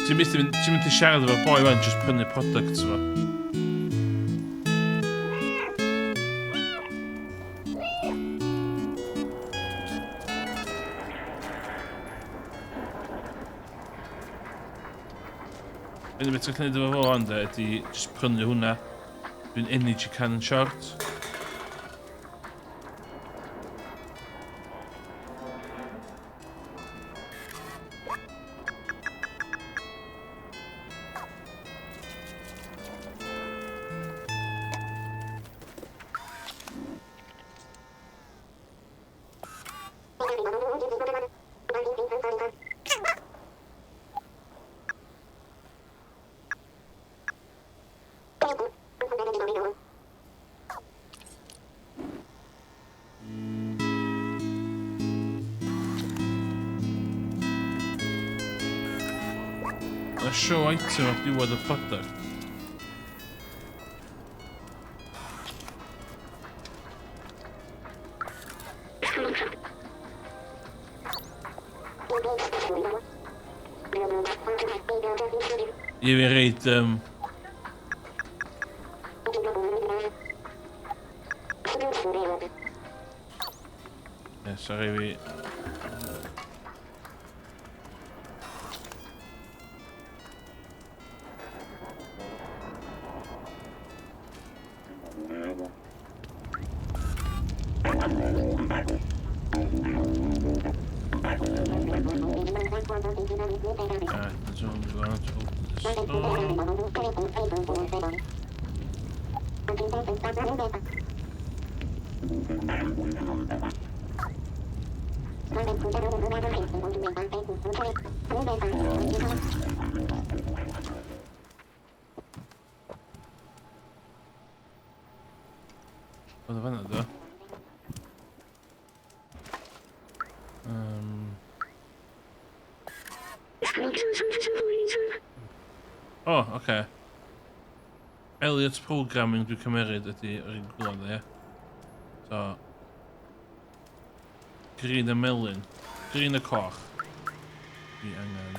Ti'n mynd, ti'n mynd i siarad efo boi wan, just prynu products fo. Unig beth ti'n gwneud efo fo wan de, ydy just prynu hwnna. Dwi'n energy can short. A show item ar diwedd y product. I fi reid... Yeah, sorry fi... Alright, the zombie wants to open the store. Oedd o fan'na, do? O, oh, oce. Okay. Elliot's Programming dwi'n cymeryd ydy yr un gwlad, ie. So, green a melyn. Green a coch. Dwi angen.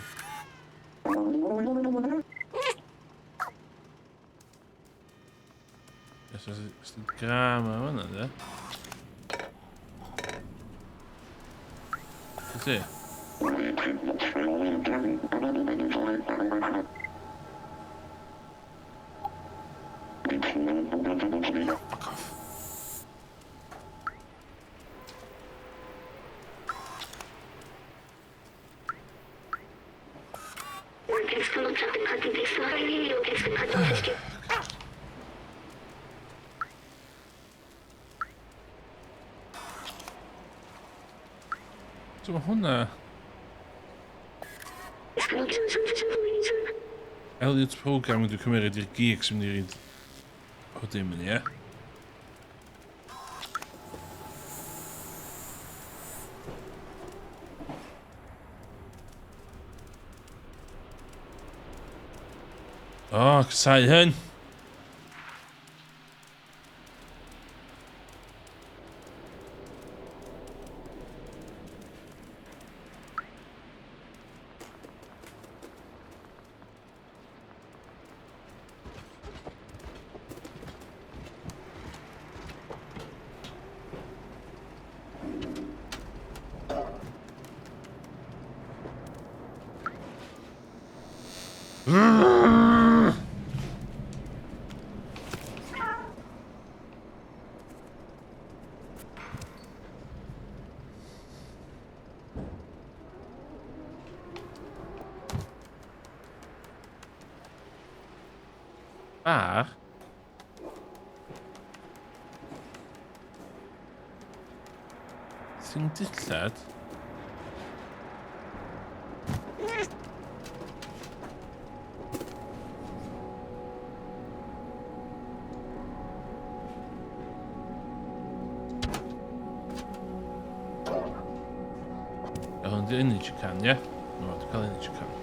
Yes, os di gram yma fan'na, de? Ydy? Fuck off. So mae hwnna... Elliot's Programming dwi'n cymryd i'r geek sy'n mynd i reid o dim yn ie. O, oh, casau hyn. Bar? Sy'n dillad? Hwn di energy can, ie? No, dwi'n cael energy can.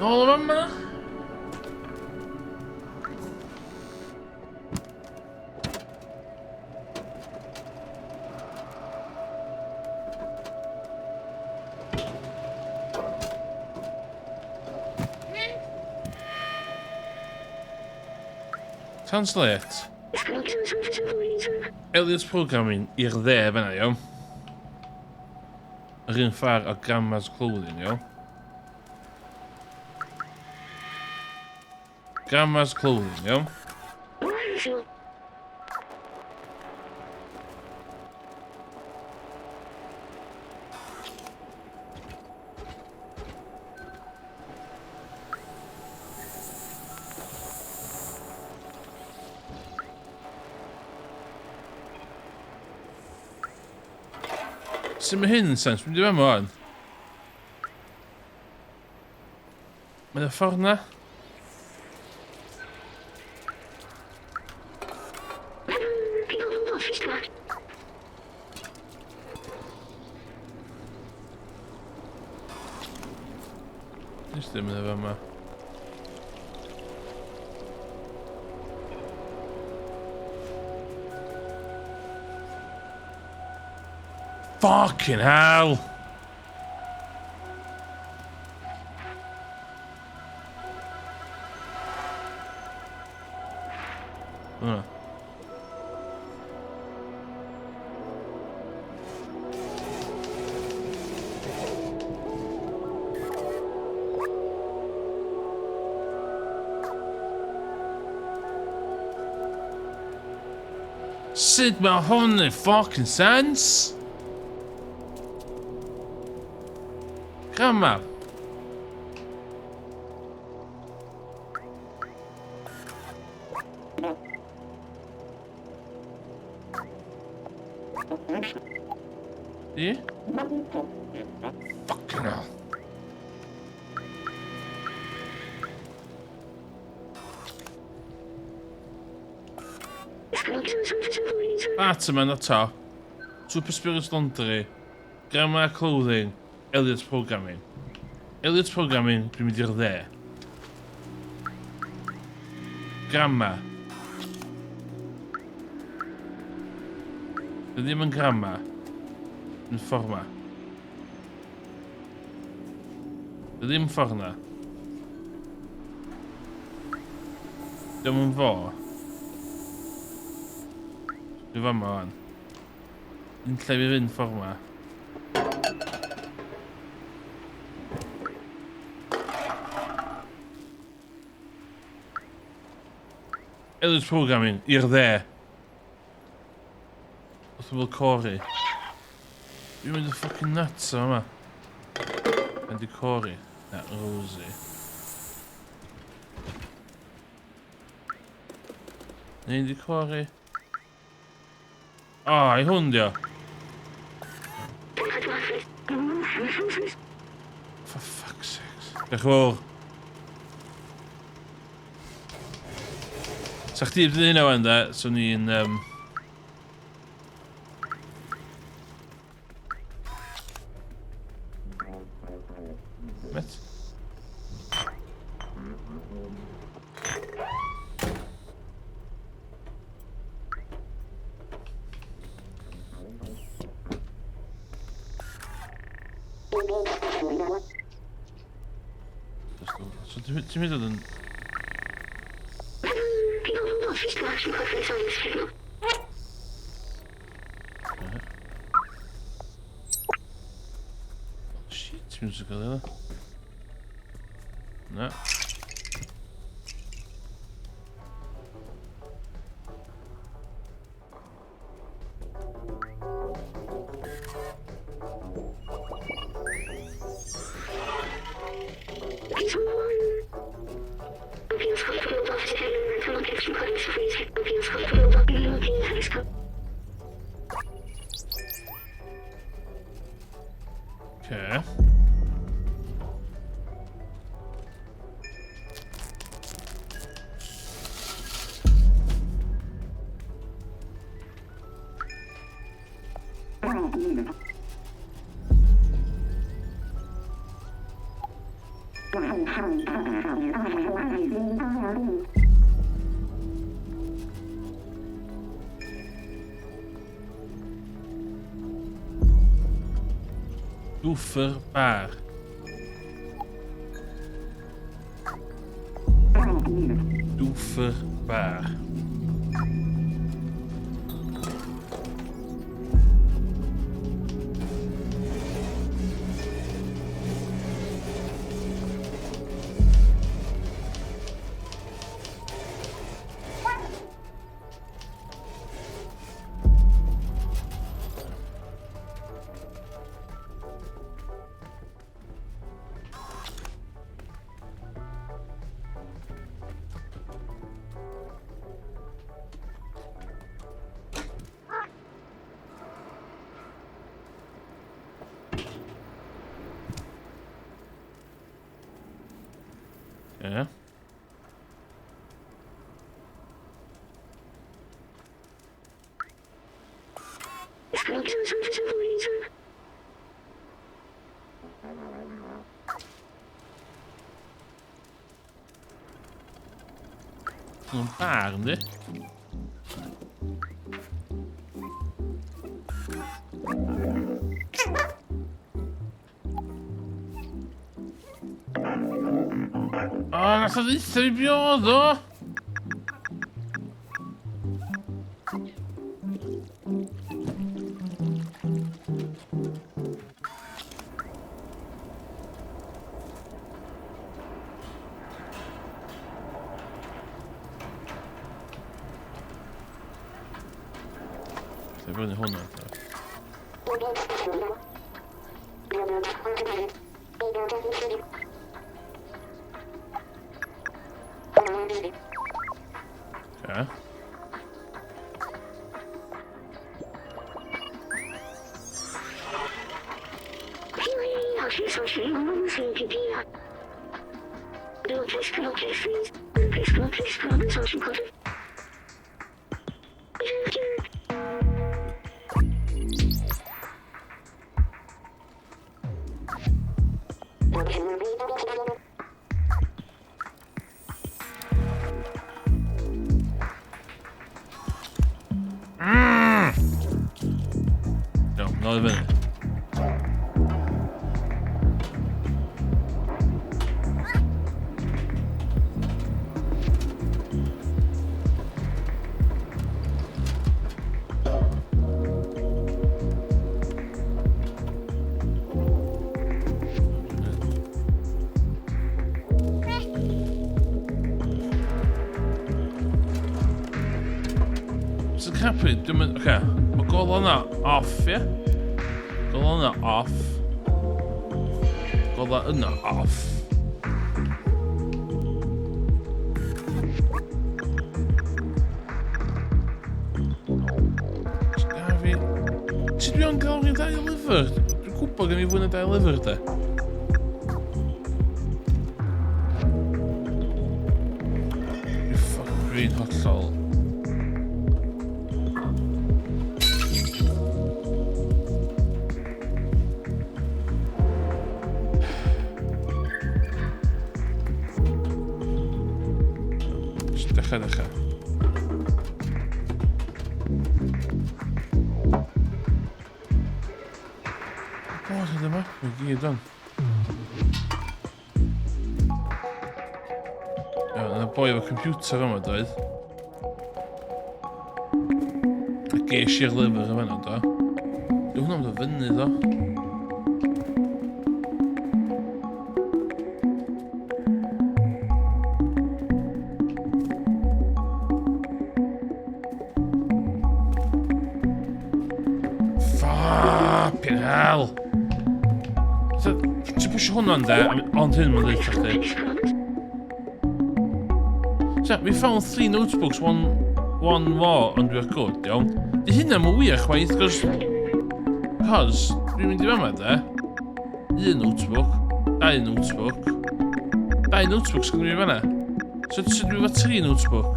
Nôl o fama! Translate. Elliot's Programming i'r dde fan'na, iawn. Yr un ffordd o Grandma's Clothing, iawn. Grandma's Clothing, iawn. Sut mae hyn yn sens? Dwi'n mynd i wan. Mae'n y ffordd na. Nes ddim yn efo yma. Fucking hell! Hwnna. Sut mae hwn yn fucking sense? Come on. Di? Fucking hell. Batman o top. Super Spirits Laundry. Grandma Clothing. Elliot's Programming. Elliot's Programming, dwi'n mynd i'r dde. Grandma. Dwi ddim yn grandma. Yn ffordd ma. Dwi ddim ffordd na. Dim yn fo. Dwi fama wan. Un lle fi fynd ffordd ma. Elliot's Programming, i'r dde. Wrth ymwyl Corey. Dwi'n mynd y fucking nuts o yma. Ydy Corey. Na, Rosie. Neu ydy Corey. O, oh, i hwn dio. For fuck's sakes. Diolch yn fawr. Sa chdi wedi hynna wan da, so ni'n... Met? So ti'n mynd yn... Shit, musical yna. Na. Okay. Dwfr bar. Dwfr bar. Yeah. Een paar, ne? Ah, nath o ddeutha fi be oedd o! Lle fyny hwnna, ta? Okay. Iawn, nôl i fyny. Sy'n capu, dwi'n mynd... Oce, mae golau yna off, ie? Golau yna off. Golau yna off. Fi... Sut dwi o'n gael rhyw dau lyfr? Dwi'n gwybod gen i fwy na dau lyfr, de. Dwi'n ffucking dwi'n hollol. Jyst dechrau, dechrau. O, sydd yma? Mae gyd o'n. Iawn, yna boi efo computer yma, doedd? A ges i'r lyfr yma do. Dwi hwnna'n dod fyny, ddo. Fucking hell! So, ti'n pwysio hwnna'n de, ond hyn mae'n dweud chdi. So, we found three notebooks, one more, and we're good, iawn. Di hynna mae'n wir chwaith, cos... Cos, dwi'n mynd i fama, de. Un notebook, dau notebook. Dau notebook sgynnu fi fanna. So, so dwi efo tri notebook.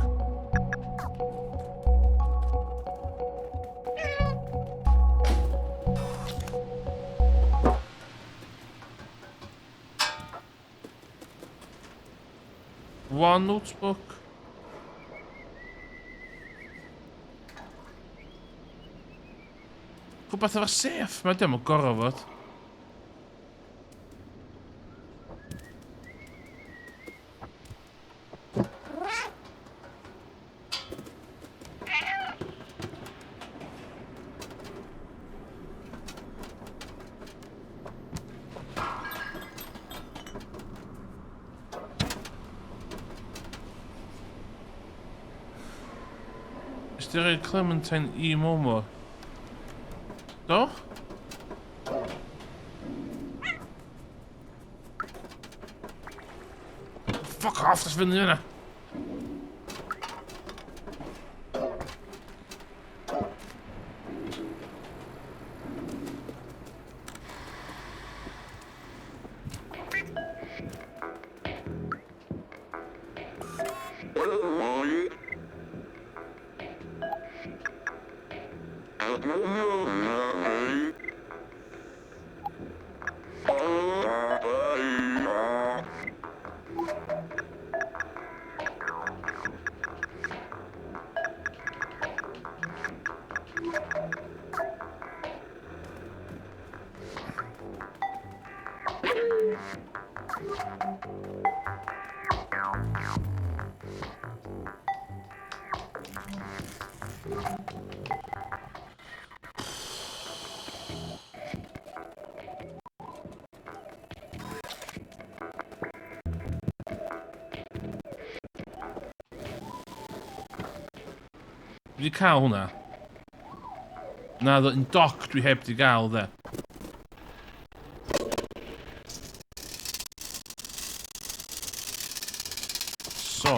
One notebook. Rhywbeth efo safe, mae dim yn gorfod fod. Is di rhoi Clementine i Momo? Do? Fuck off, das fyny yna. Dwi wedi cael hwnna. Na, un doc dwi heb di gael, dde. So...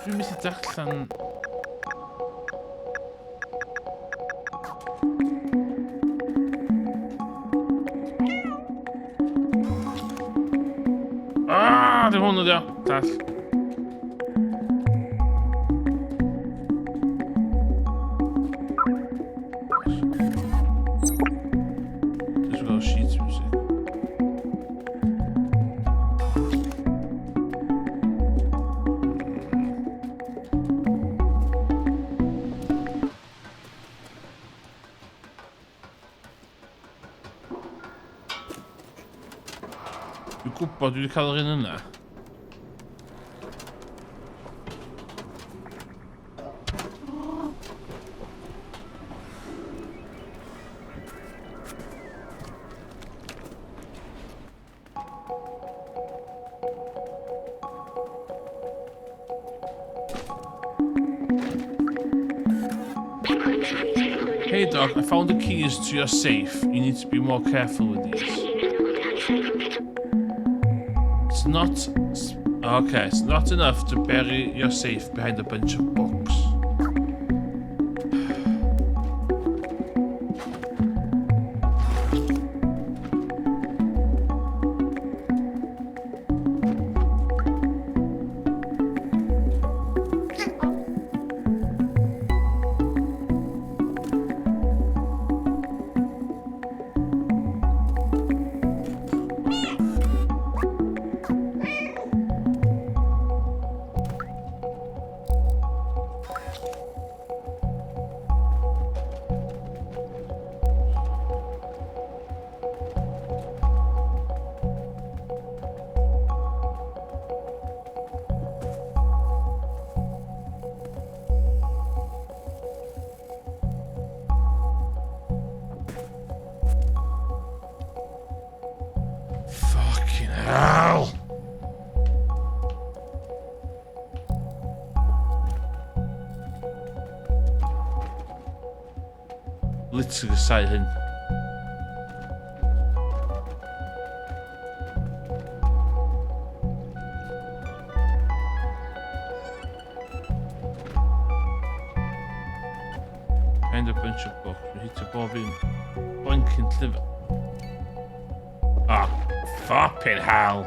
Dwi'n methu darllen... Ah, dim hwn ydi o. Dall. Dwi'n gael sheet music. Dwi'n gwybod dwi wedi cael yr un yna. Hey Doc, I found the keys to your safe. You need to be more careful with these. It's not... Okay, it's not enough to bury your safe behind a bunch of books. Literally casau hyn. Kind of bunch of books. Dwi'n hitio bob un boinkin llyfr. Ah, fucking hell.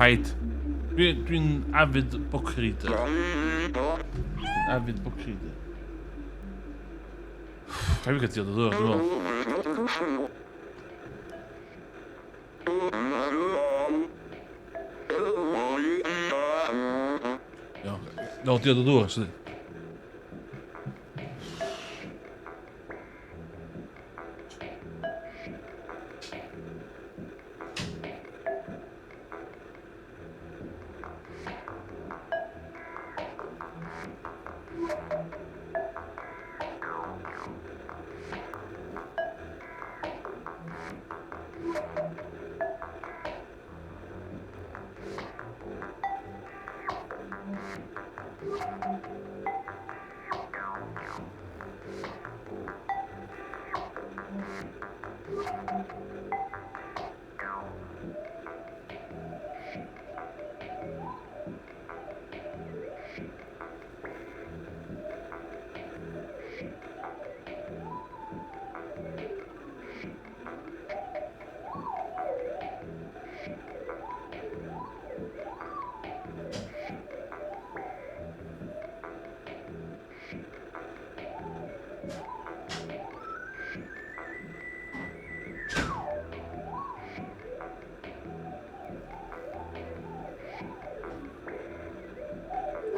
Paid. Dwi'n dwi avid book reader. Dwi'n avid book reader. Rhaid fi gael diod o ddŵr, dwi'n meddwl. Iawn. No, diod o ddŵr, sydyn.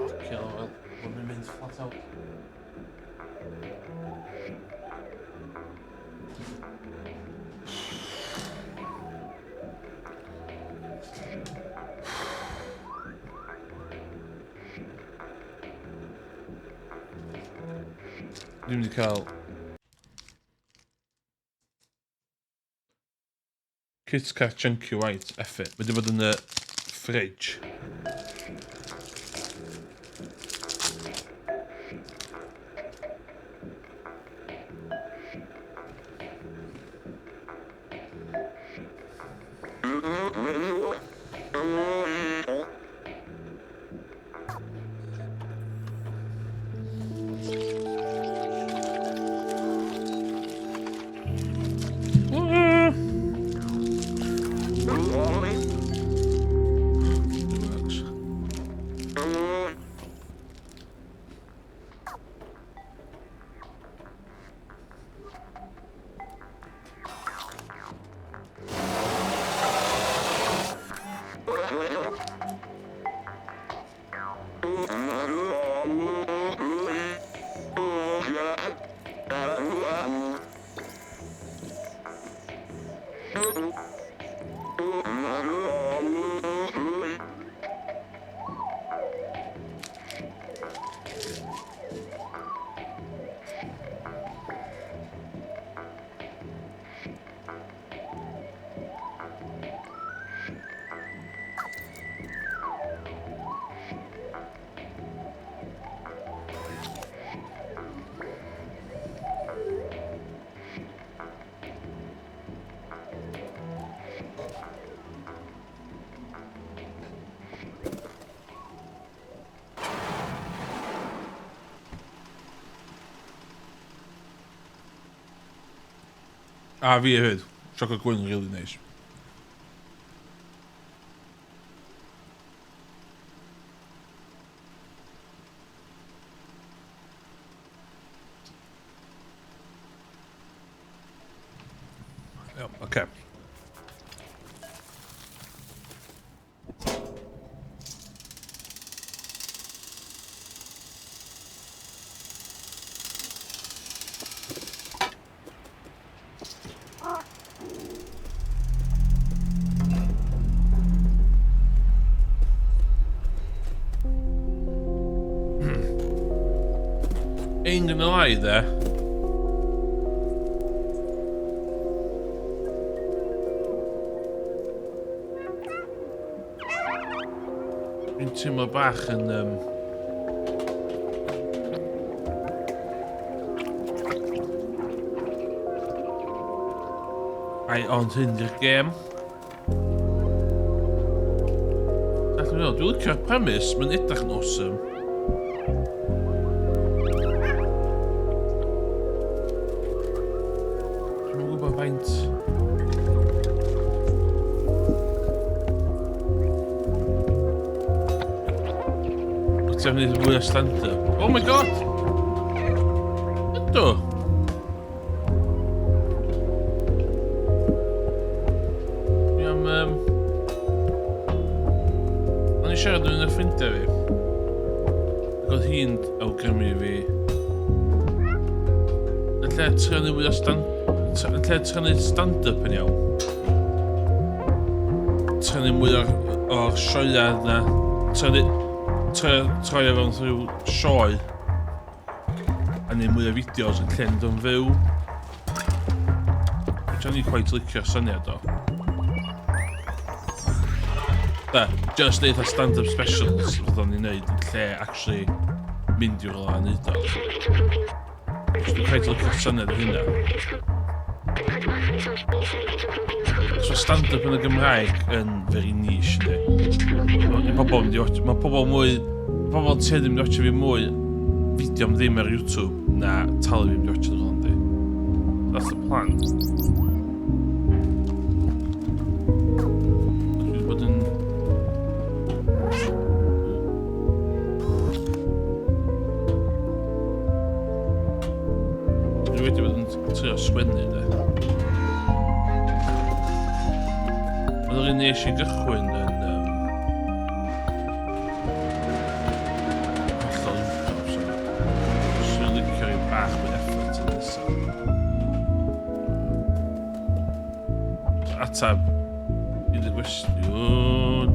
Fucking hell, mae'n mynd flat out. Dwi'n mynd i cael Kit Kat Chunky White, F it. Mae wedi bod yn y fridge. Works. A fi hefyd. Siocled gwyn really nice. Iawn, oce. Ain't gonna lie there. Dwi'n teimlo bach yn... Ai, ond hyn di'r gêm. Dwi'n licio'r premise, mae'n edrych yn awesome. Dwi'm yn gwybod faint. Wyt ti am wneud mwy o stand-up? Oh my god! Ydw! Dwi am... O'n i siarad yn y ffrindiau fi. Ac oedd hi'n awgrymu fi. Yn lle trio neud mwy o stand... Yn lle trio neud stand-up yn iawn. Trio neud mwy o'r sioeau yna. Trio neud... Trio troi o fewn rhyw sioe. A neud mwy o fideos yn lle neud o'n fyw. Which o'n i quite licio'r syniad o. Da, just neud a stand-up specials fyddwn ni'n neud yn lle actually mynd i rywle a neud o. Which dwi'n quite licio'r syniad o hynna. So stand-up yn y Gymraeg yn very niche, yndi. Mae pobl yn mynd i watch, mae pobl mwy, pobl tueddu mynd i watch fi mwy fideo am ddim ar YouTube na talu fi mynd i watch yn yndi. That's the plan. Dwi wedi bod yn... Dwi wedi bod yn trio sgwennu, de. Oedd yr un nes i gychwyn yn... Hollol improv, so... Swn i'n licio rhyw bach mwy effort yn nesaf. Atab i dy gwestiwn...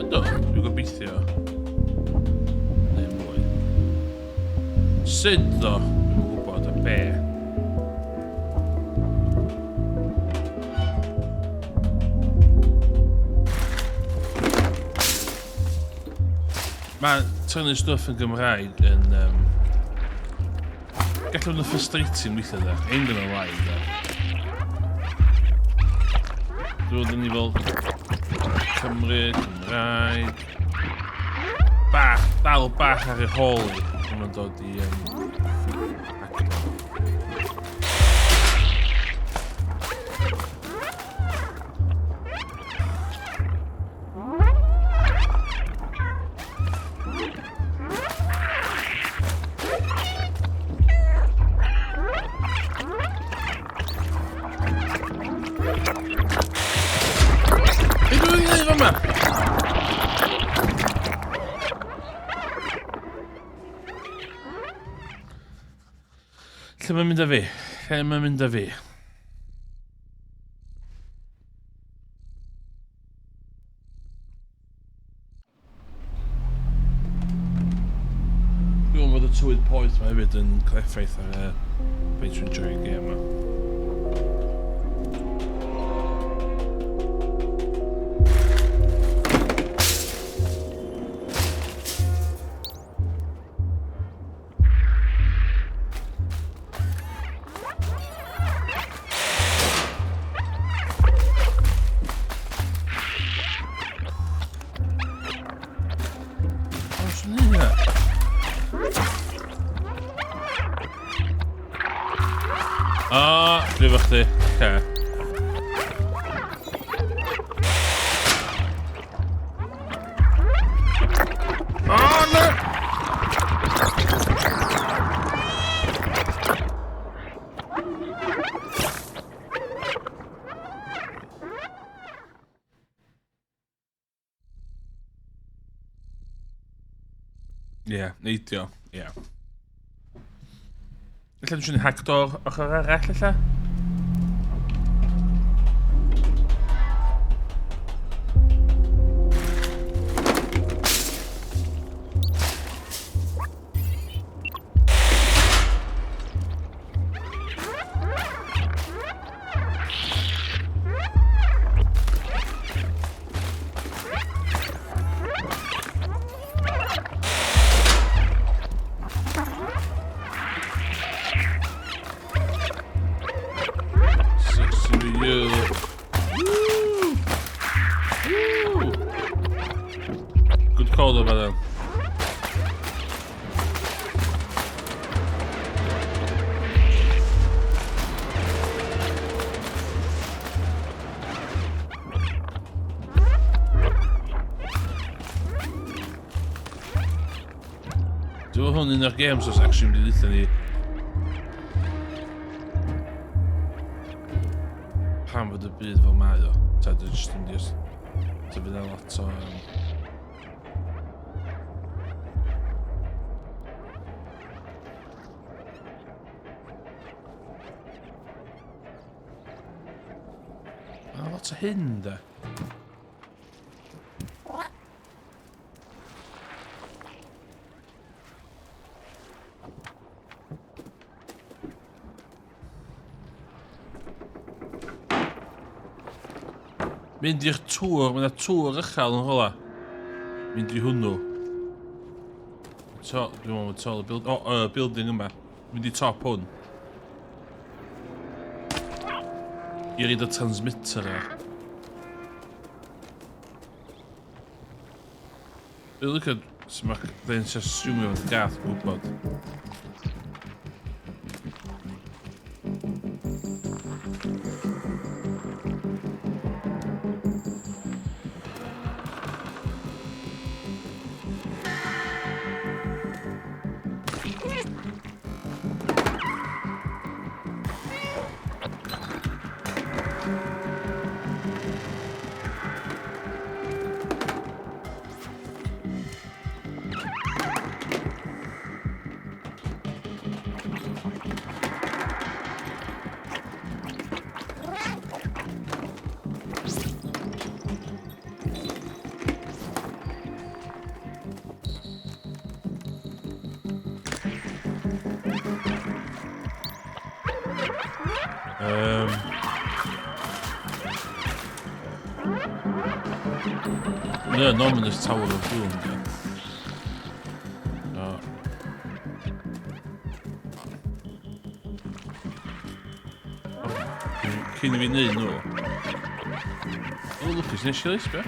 Ydw, dwi'n gobeithio. Neu mwy. Sut ddo? Dwi'm yn gwybod a be. Mae tynnu stwff yn Gymraeg yn... Gallu bod yn frustrating weithiau dde. Ain't gonna lie dde. Dwi'n bod yn ni fel Cymru, Cymraeg. Bach, dal bach ar ei hôl i. Pan mae'n dod i... Acro. Be dwi'n gwneud fama? Lle mae'n mynd â fi? Lle mae'n mynd â fi? Dwi'n meddwl bod y tywydd poeth ma hefyd yn cael effaith ar y faint dwi'n enjoy'r gêm yma. Oes yn hynna? O, dwi efo chdi. Okay. Oh, no! Ie, yeah, neidio. Ie. Yeah. Ella dwi'n siŵr hack door ochr arall, ella? Sexy you. Woo! Woo! Good call though by them. Dwi'n meddwl hwn un o'r games os actually mynd i ddweud ni pam fod y byd fel mae o. Ta, dwi'n just yn just... Ta, fydd yna lot o... Mae lot o hyn, de. Mynd i'r tŵr, mae yna tŵr uchel yn rhywle. Mynd i hwnnw. To, dwi'n meddwl mae tôl y build, oh, building yma. Mynd i top hwn. I reid y transmitter ar. Dwi'n licio sut mae dweud sy'n asumio fod y gath yn gwybod. Mae yn ominous Tower of Doom, de. No. Cyn i fi wneud nhw. O, lwcus nes i ddweud, be?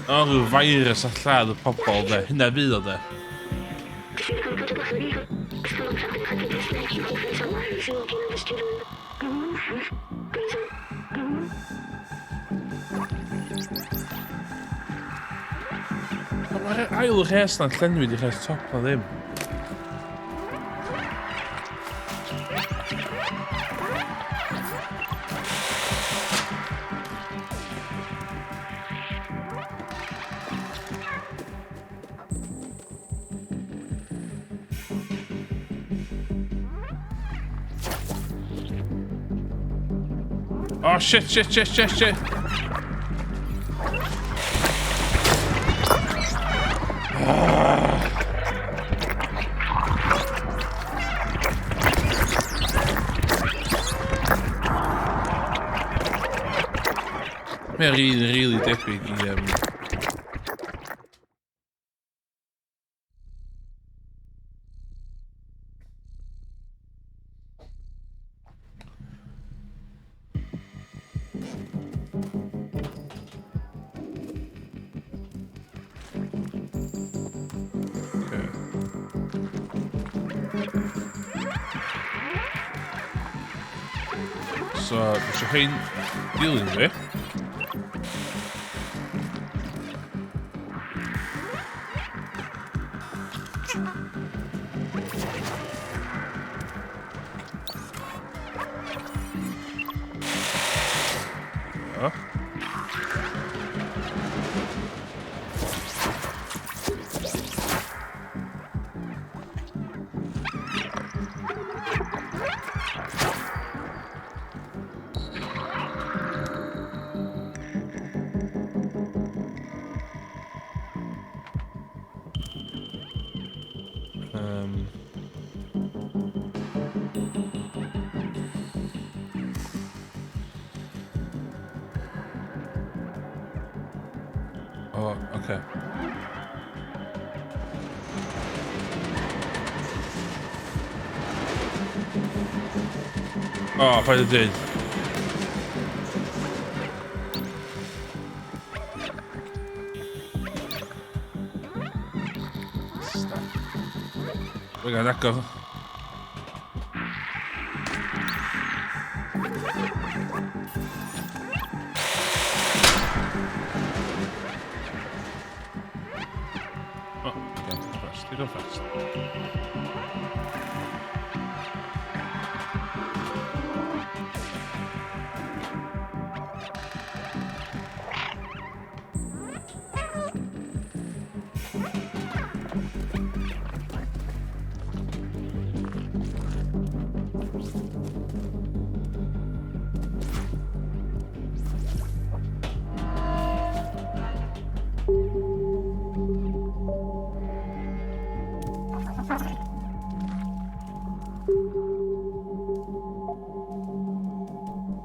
O, rhyw virus a lladd y pobol, de. Hynna fydd o, de. Mae'r ail rhes na'n llenwi di rhes top na ddim. Oh shit, shit, shit, shit, shit. Mae'n really, really debyg i... Okay. So, dwi eisiau hein dilyn fi. O, oce. O, paid â dweud. Stop. Dwi'n gael agor. O, okay, fast, digon fast.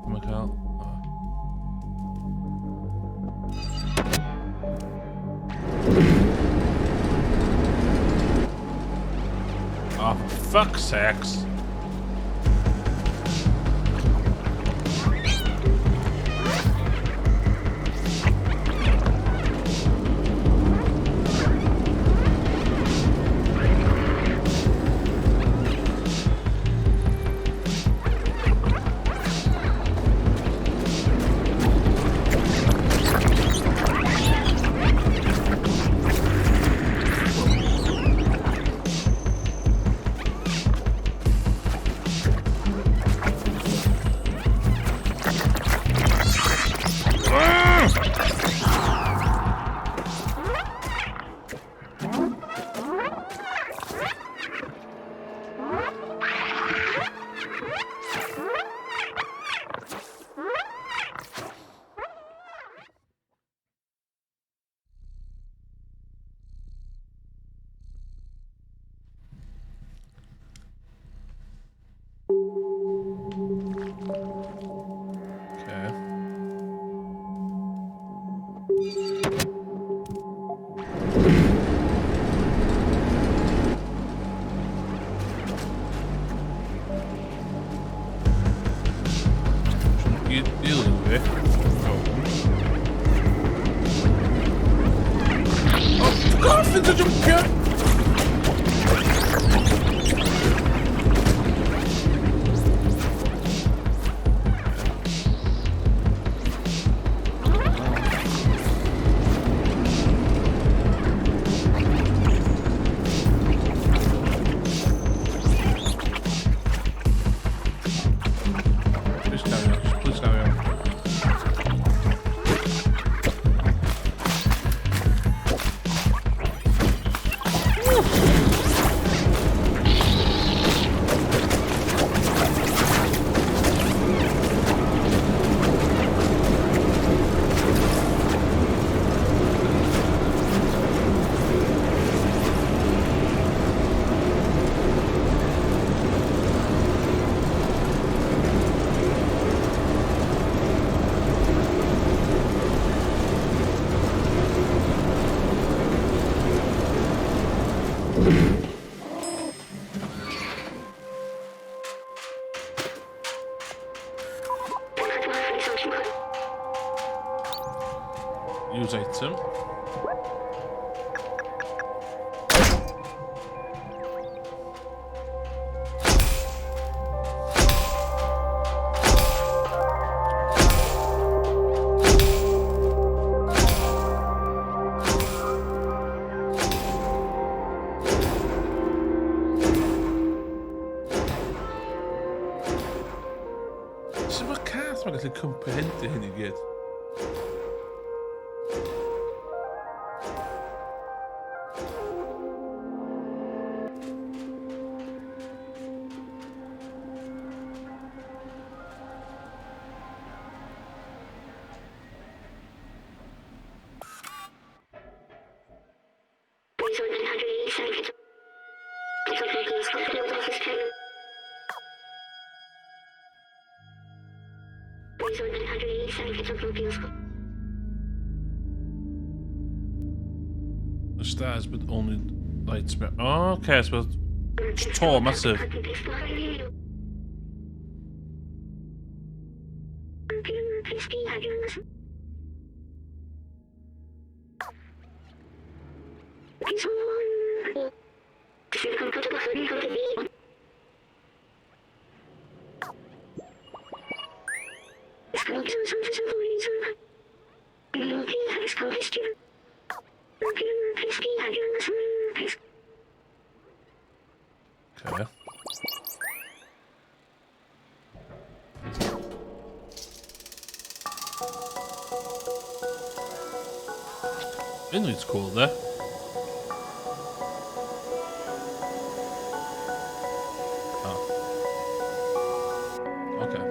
Dwi'n cael... O. Oh, for fuck's sakes. Okay. Gyd dilyn fi. Oh, God, fynd o jumpio! Please carry on, just please carry on. Use item. Sut mae'r cath mae'n gallu comprehendio hyn i gyd? The stars, but only lights. Oh, okay, so it's to massive. Okay. It looks cool there. Oh. Okay.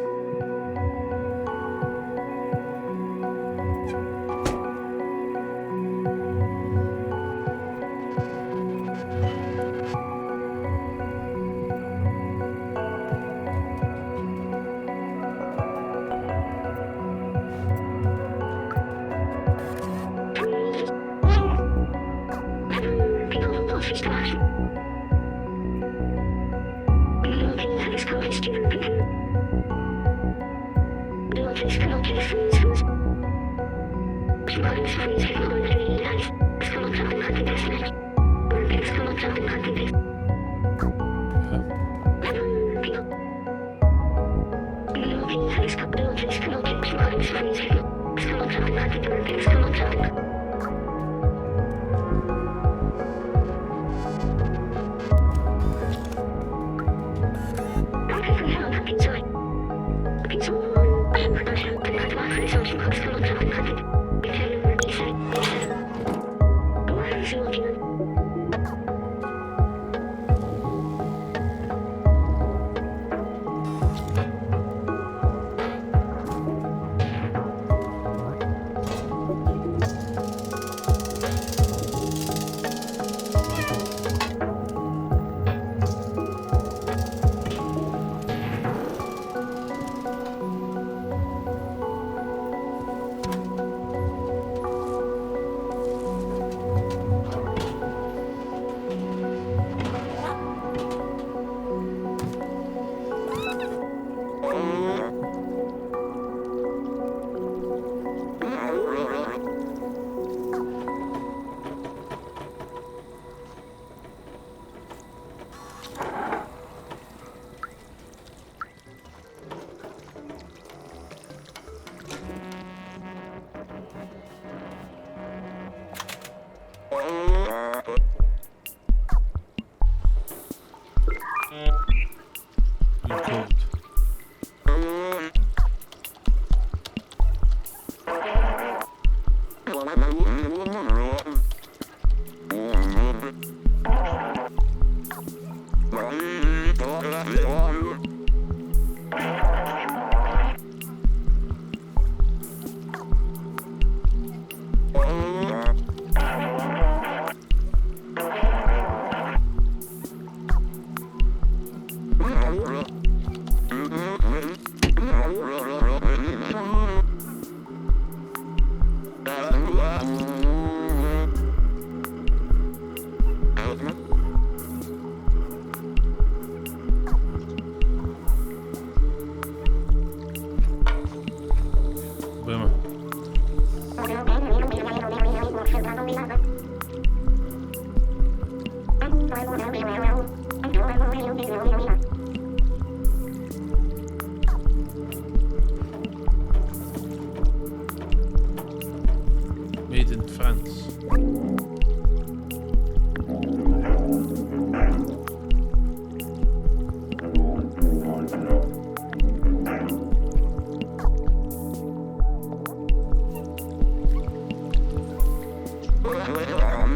Made in France.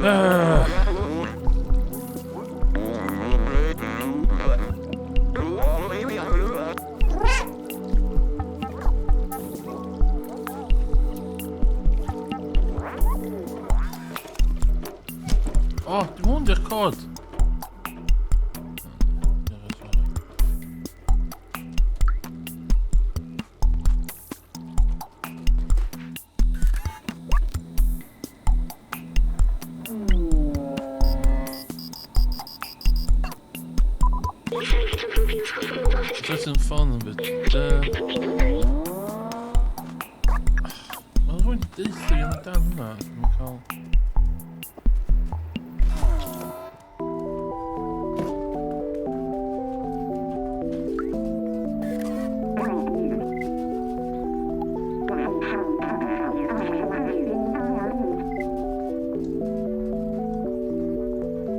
O, dim hwn di'r cod. Certain ffôn yn byd. Mae rhywun deutha fi amdan hwnna. Dwi'n cael...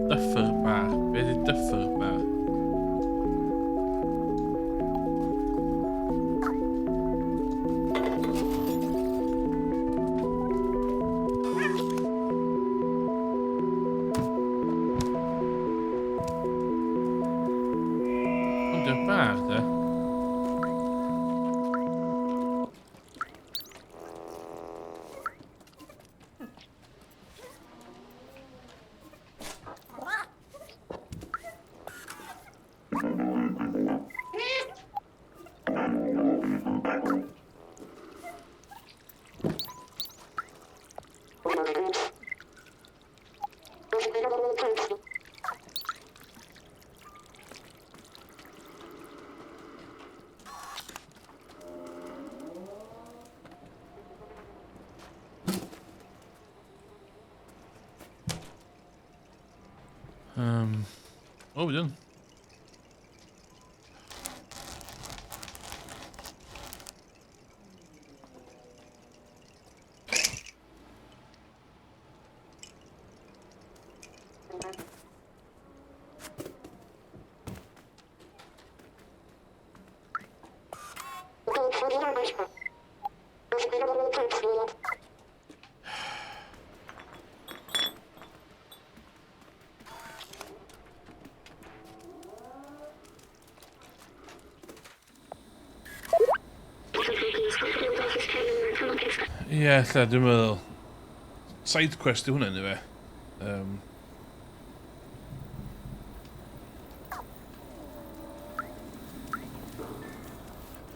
Dyffer bach. Be di dyffer bach? Ond di'r bar, de? Oh, we done. Ie, yeah, lle, dwi'n meddwl. Side quest yw hwnna, ynddo fe.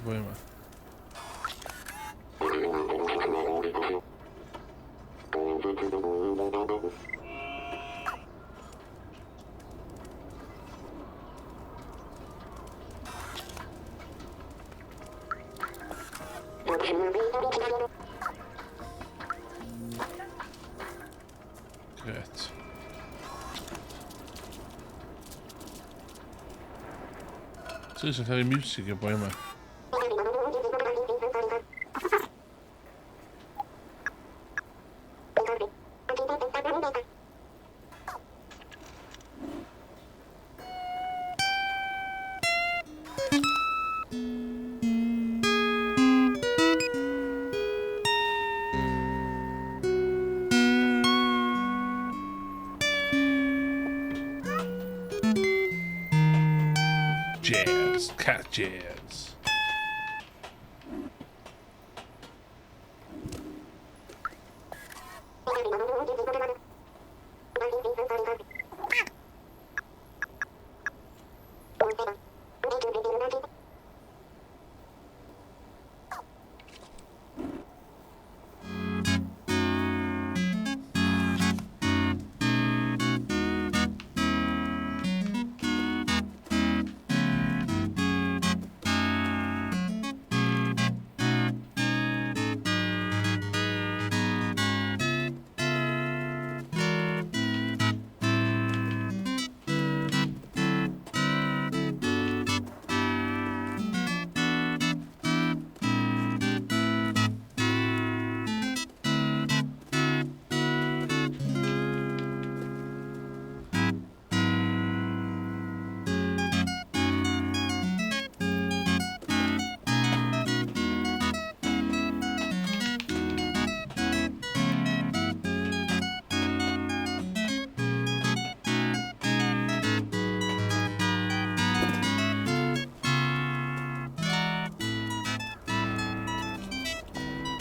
Boi yma. Gret. Sy'n cael ei music y boi yma. Jazz, cat jazz.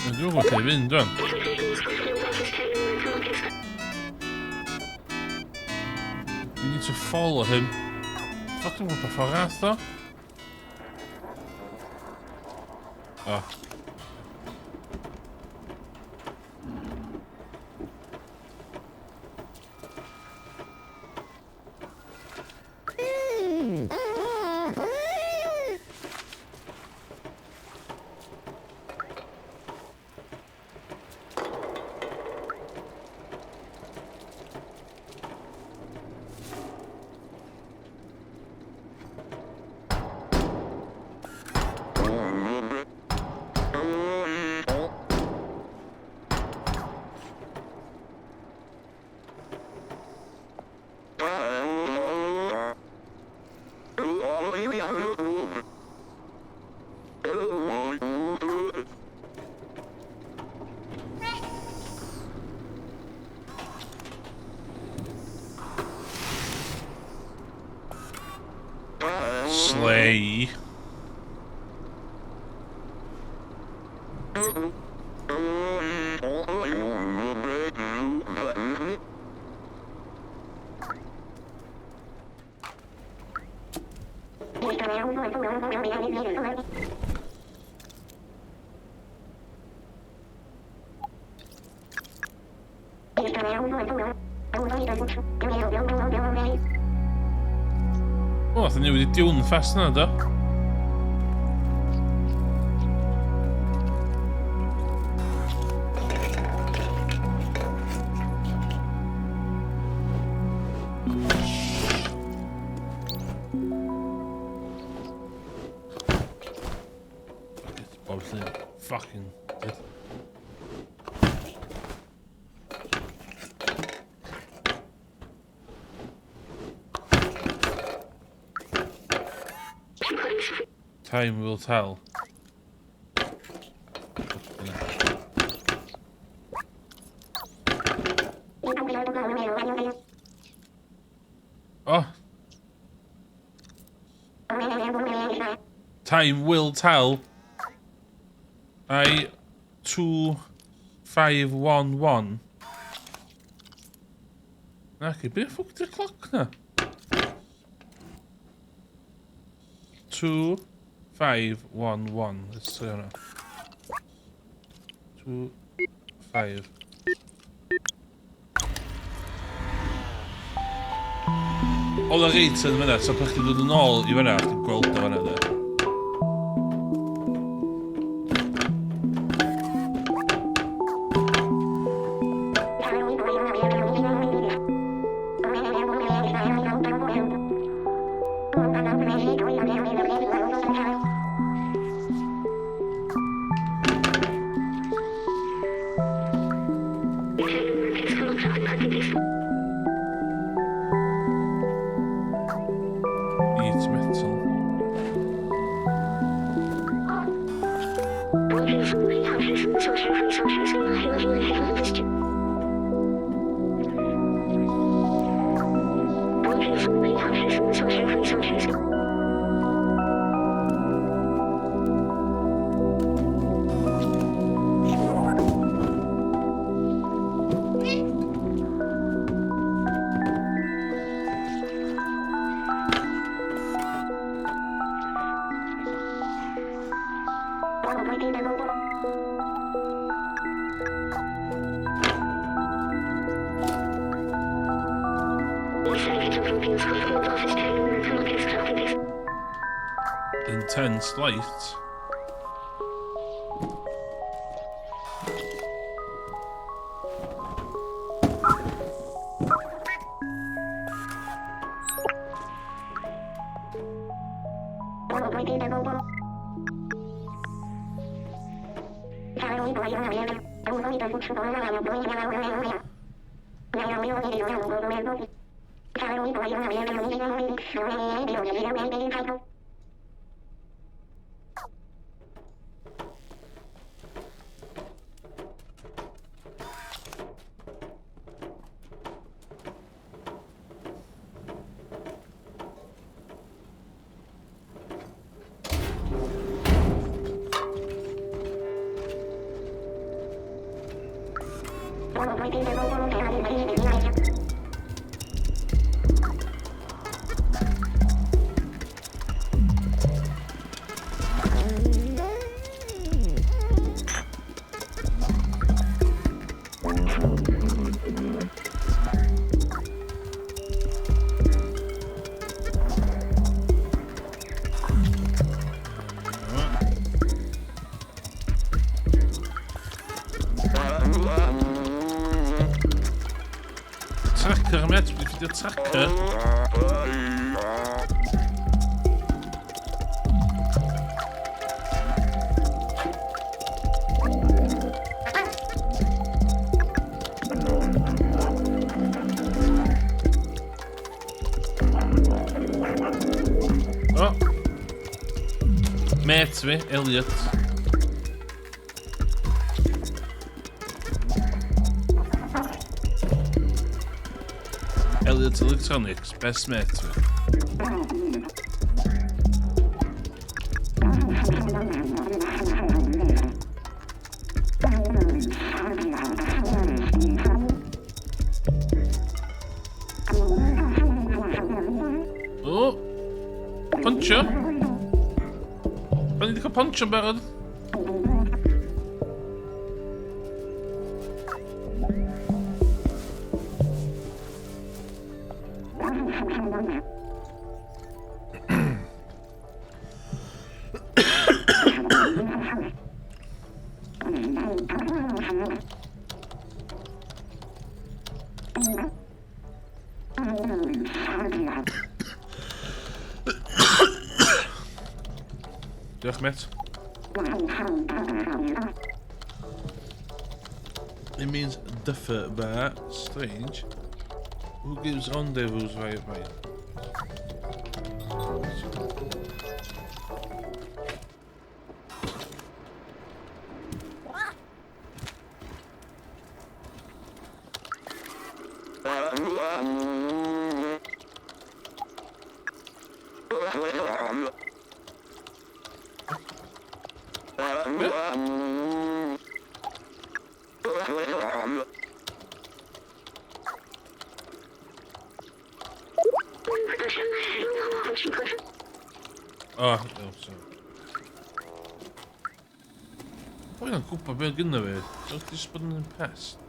Dwi'n gwybod lle i fynd, dwi'n. You need to follow him. Fuck, dwi'n gwybod pa ffordd ath o. Oh. Slay. O, nath newid i diwn fast yna, do? Bob llun. Fucking dead. Time will tell. Oh. Time will tell. I 2511. Naci, be ffwc di'r cloc na? 2 5 1 1. Let's see hwnna. 2 5. Oedd o reit yn fyna, so pan chdi'n dod yn ôl i fyna, chdi'n gweld o fyna, de. Eat metal. Intense light. Tracker, met, dwi'n ffeindio tracker. O! Met fi, Elliot. Elliot Electronics, best mate fi. O! Puncho! Pan ni wedi cael puncho yn barod? Diolch, mate. It means duffer bear. Strange. Who gives rendezvous right right? Oh, oh, sorry. Pwy yn gwybod beth gynno fi? Dwi'n jyst bod yn pest.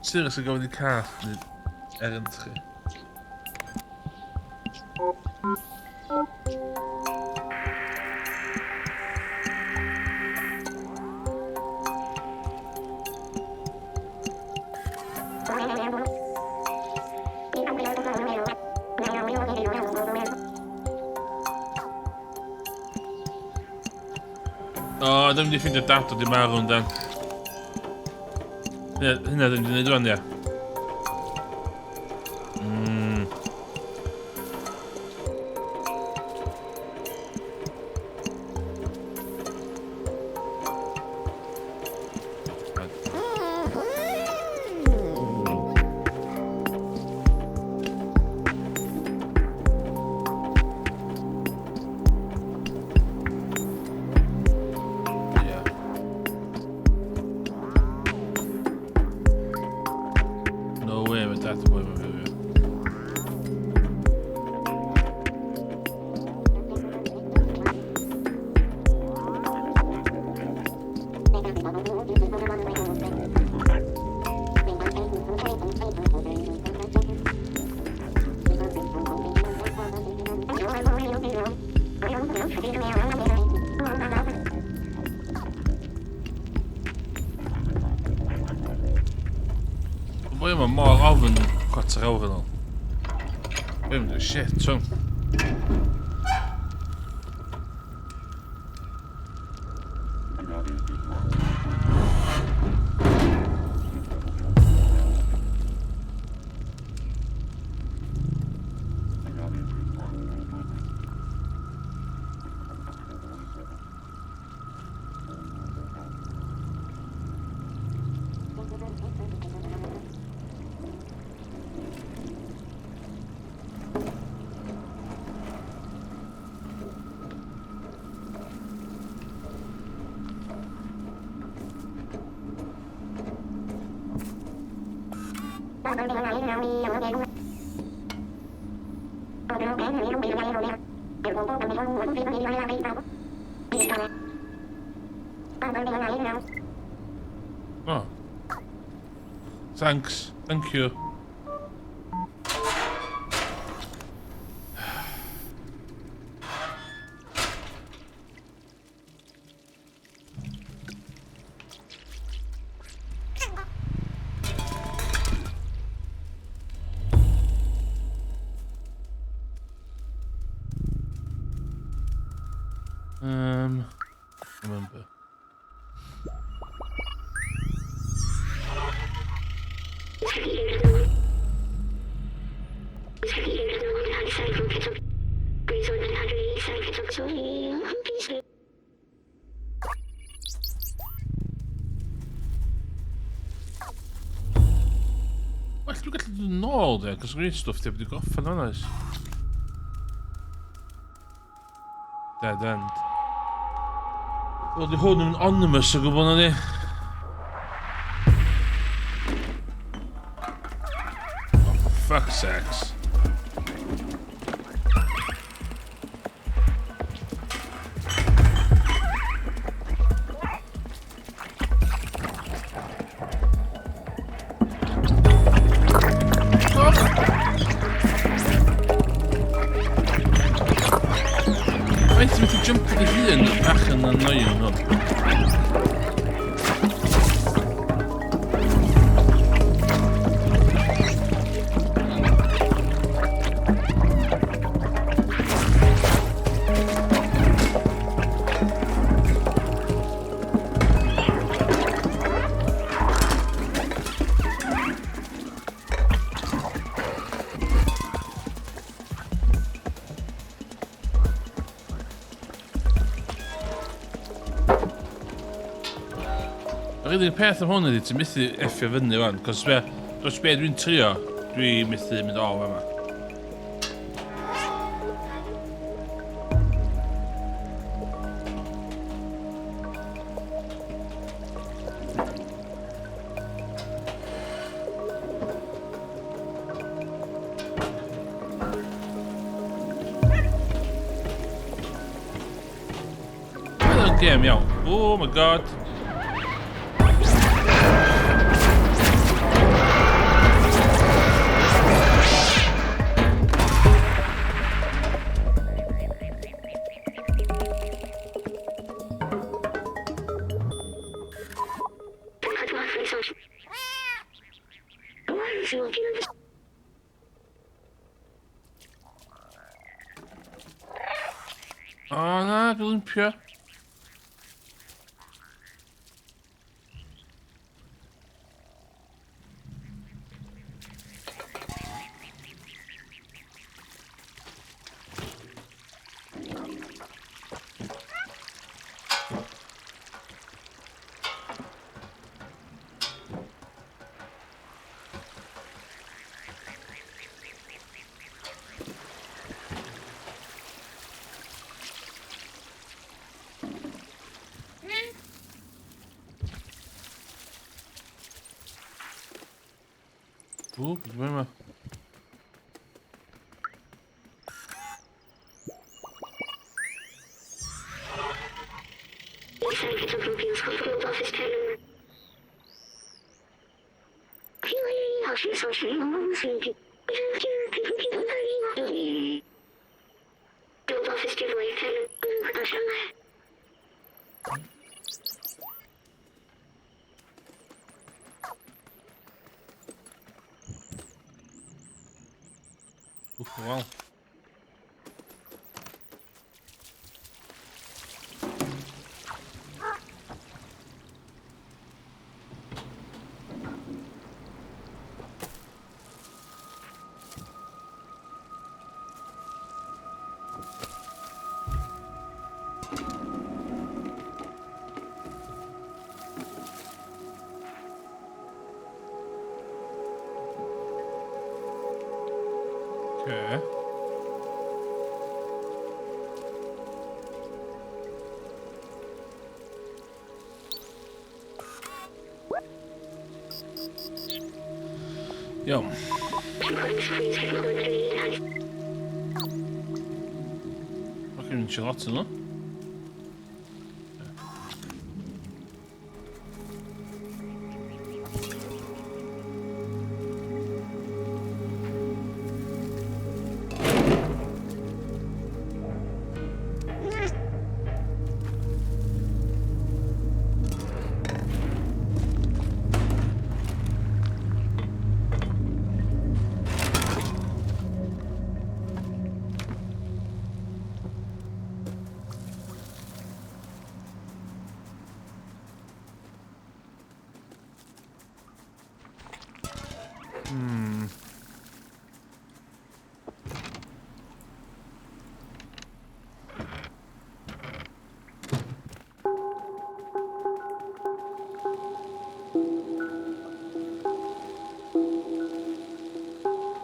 Seriously, gofyn i cath neu errant chi. O, oh, ddim wedi ffeindio dad o di marw yn dan. Hynna ddim wedi gwneud rwan, ia. Yeah. No way, mae dad yn boi ma'n fyw. Y boi yma mor ofn chwarter awr yn ôl. Boi yma'n shit, hwn. Oh. Thanks. Thank you. Remember. Well, dwi'n gallu dod yn ôl, de, cos gwneud stwff ti wedi gorffen o'n oes. Dead end. Wel, di hwn yn anonymous o gwbl na di. Oh, for fuck's sakes. Faint ti'n methu jump dy hun bach yn annoying hwn. Yr unig peth am hwn ydy, ti'n methu effio fyny fan, cos be, dros be dwi'n trio, dwi methu mynd o fama. Mae'n gêm iawn. Oh my god. O na, dwi'n limpio. Ww, beth yma? Wff, wel. Okay. Iawn. Mae chi'n mynd lot yn nhw.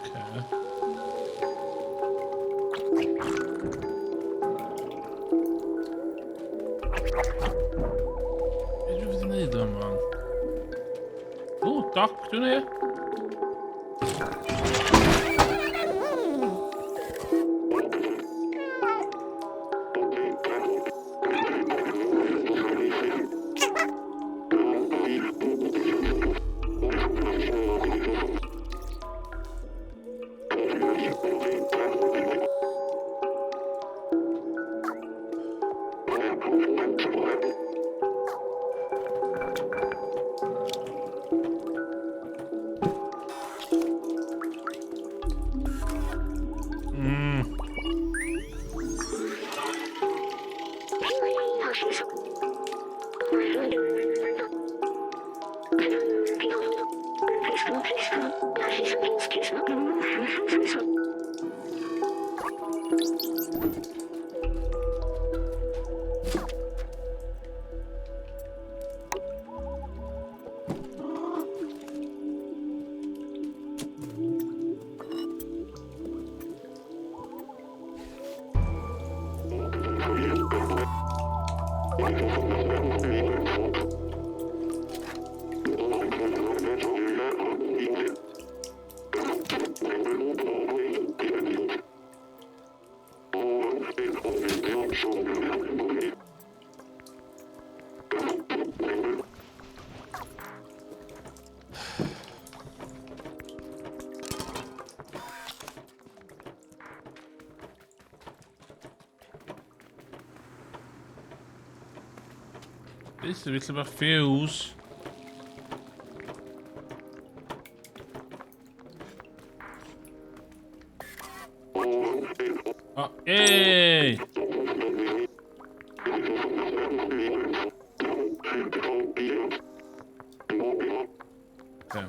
Okay. Be dwi'n fynd i wneud o'n man? O, doc, dwi'n ei. Beth yw'r lle mae fuse? Oh, yay! Okay.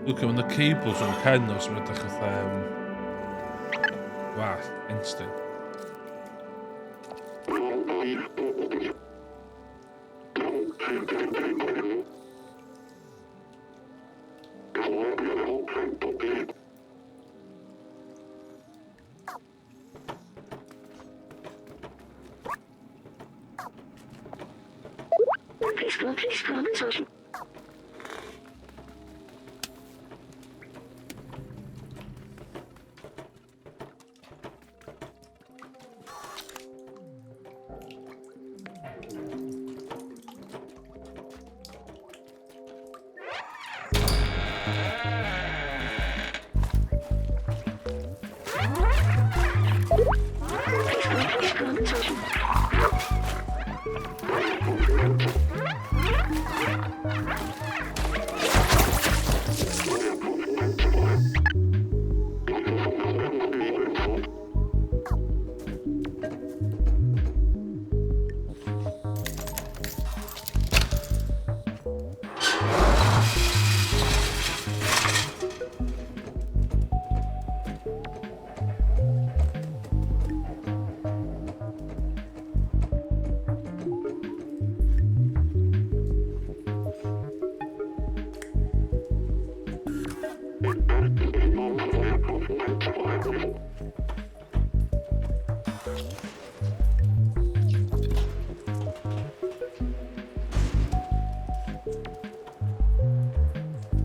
Look, mae'n y cables o'n pen os mae'n edrych fatha gwallt, instant.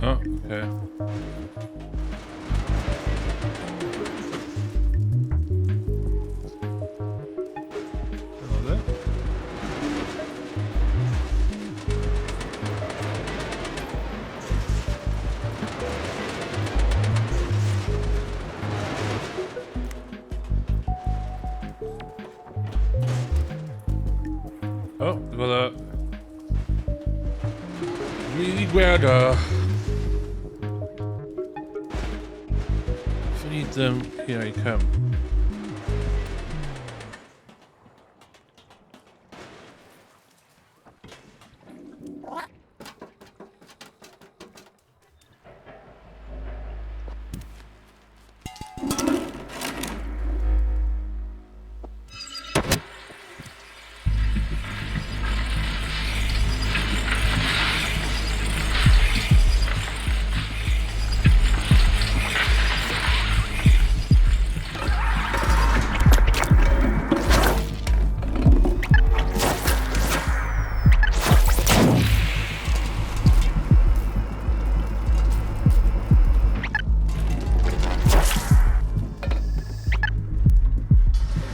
Oh, okay. Hello there. Oh, we've got a really gweld o. If you need them, here I come.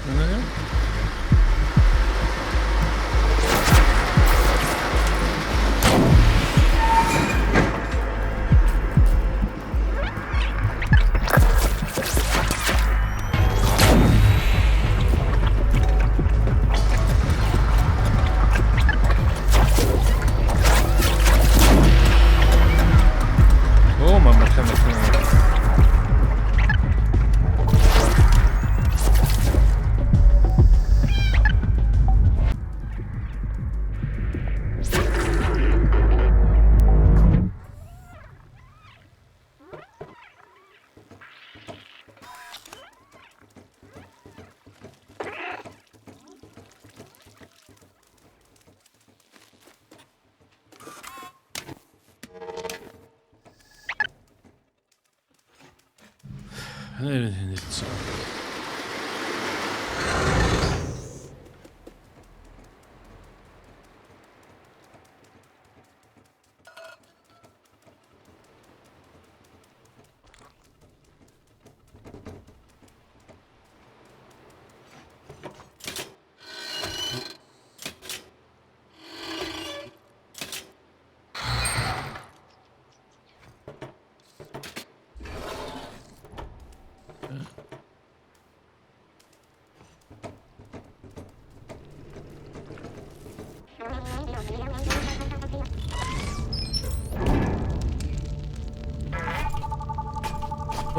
Yna iawn? O, mae mechanic yna. Hynny eto.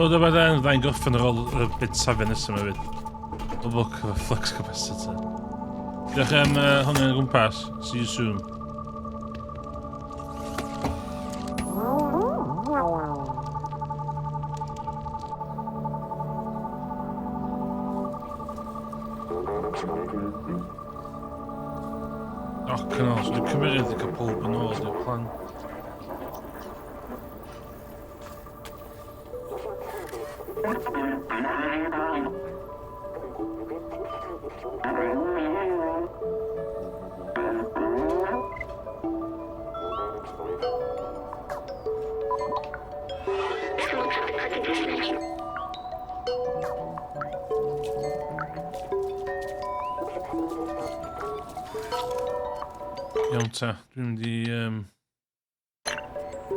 Wel, dyma dan, fydda i'n gorffen ar ôl y bit safio nesaf yma fyd. O book of a flux capacitor. Diolch am hwnna'n gwmpas. See you soon. Doc yn ôl, so dwi'n cymryd i cael pob yn ôl, dwi'n plan. Iawn ta, dwi'n mynd i um,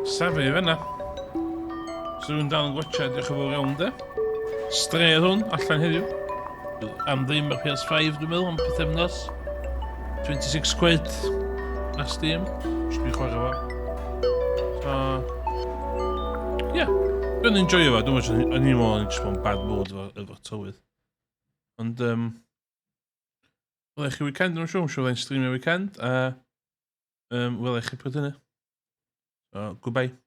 safio fanna. So dwi'n dal yn gwachio, diolch yn fawr iawn de. Stray oedd hwn, allan heddiw. Am ddim ar PS5, dwi'n meddwl, am pythefnos. 26 quid ar Steam. Jyst dwi'n chwarae fo. So, yeah. Dwi'n enjoyo fo, dwi'n meddwl, o'n i'n meddwl o'n i'n just mewn bad mood efo, efo tywydd. Ond, welai chi weekend, dwi'n siŵr, siŵr fyddai'n streamio weekend, a welai chi pryd hynny. So, goodbye.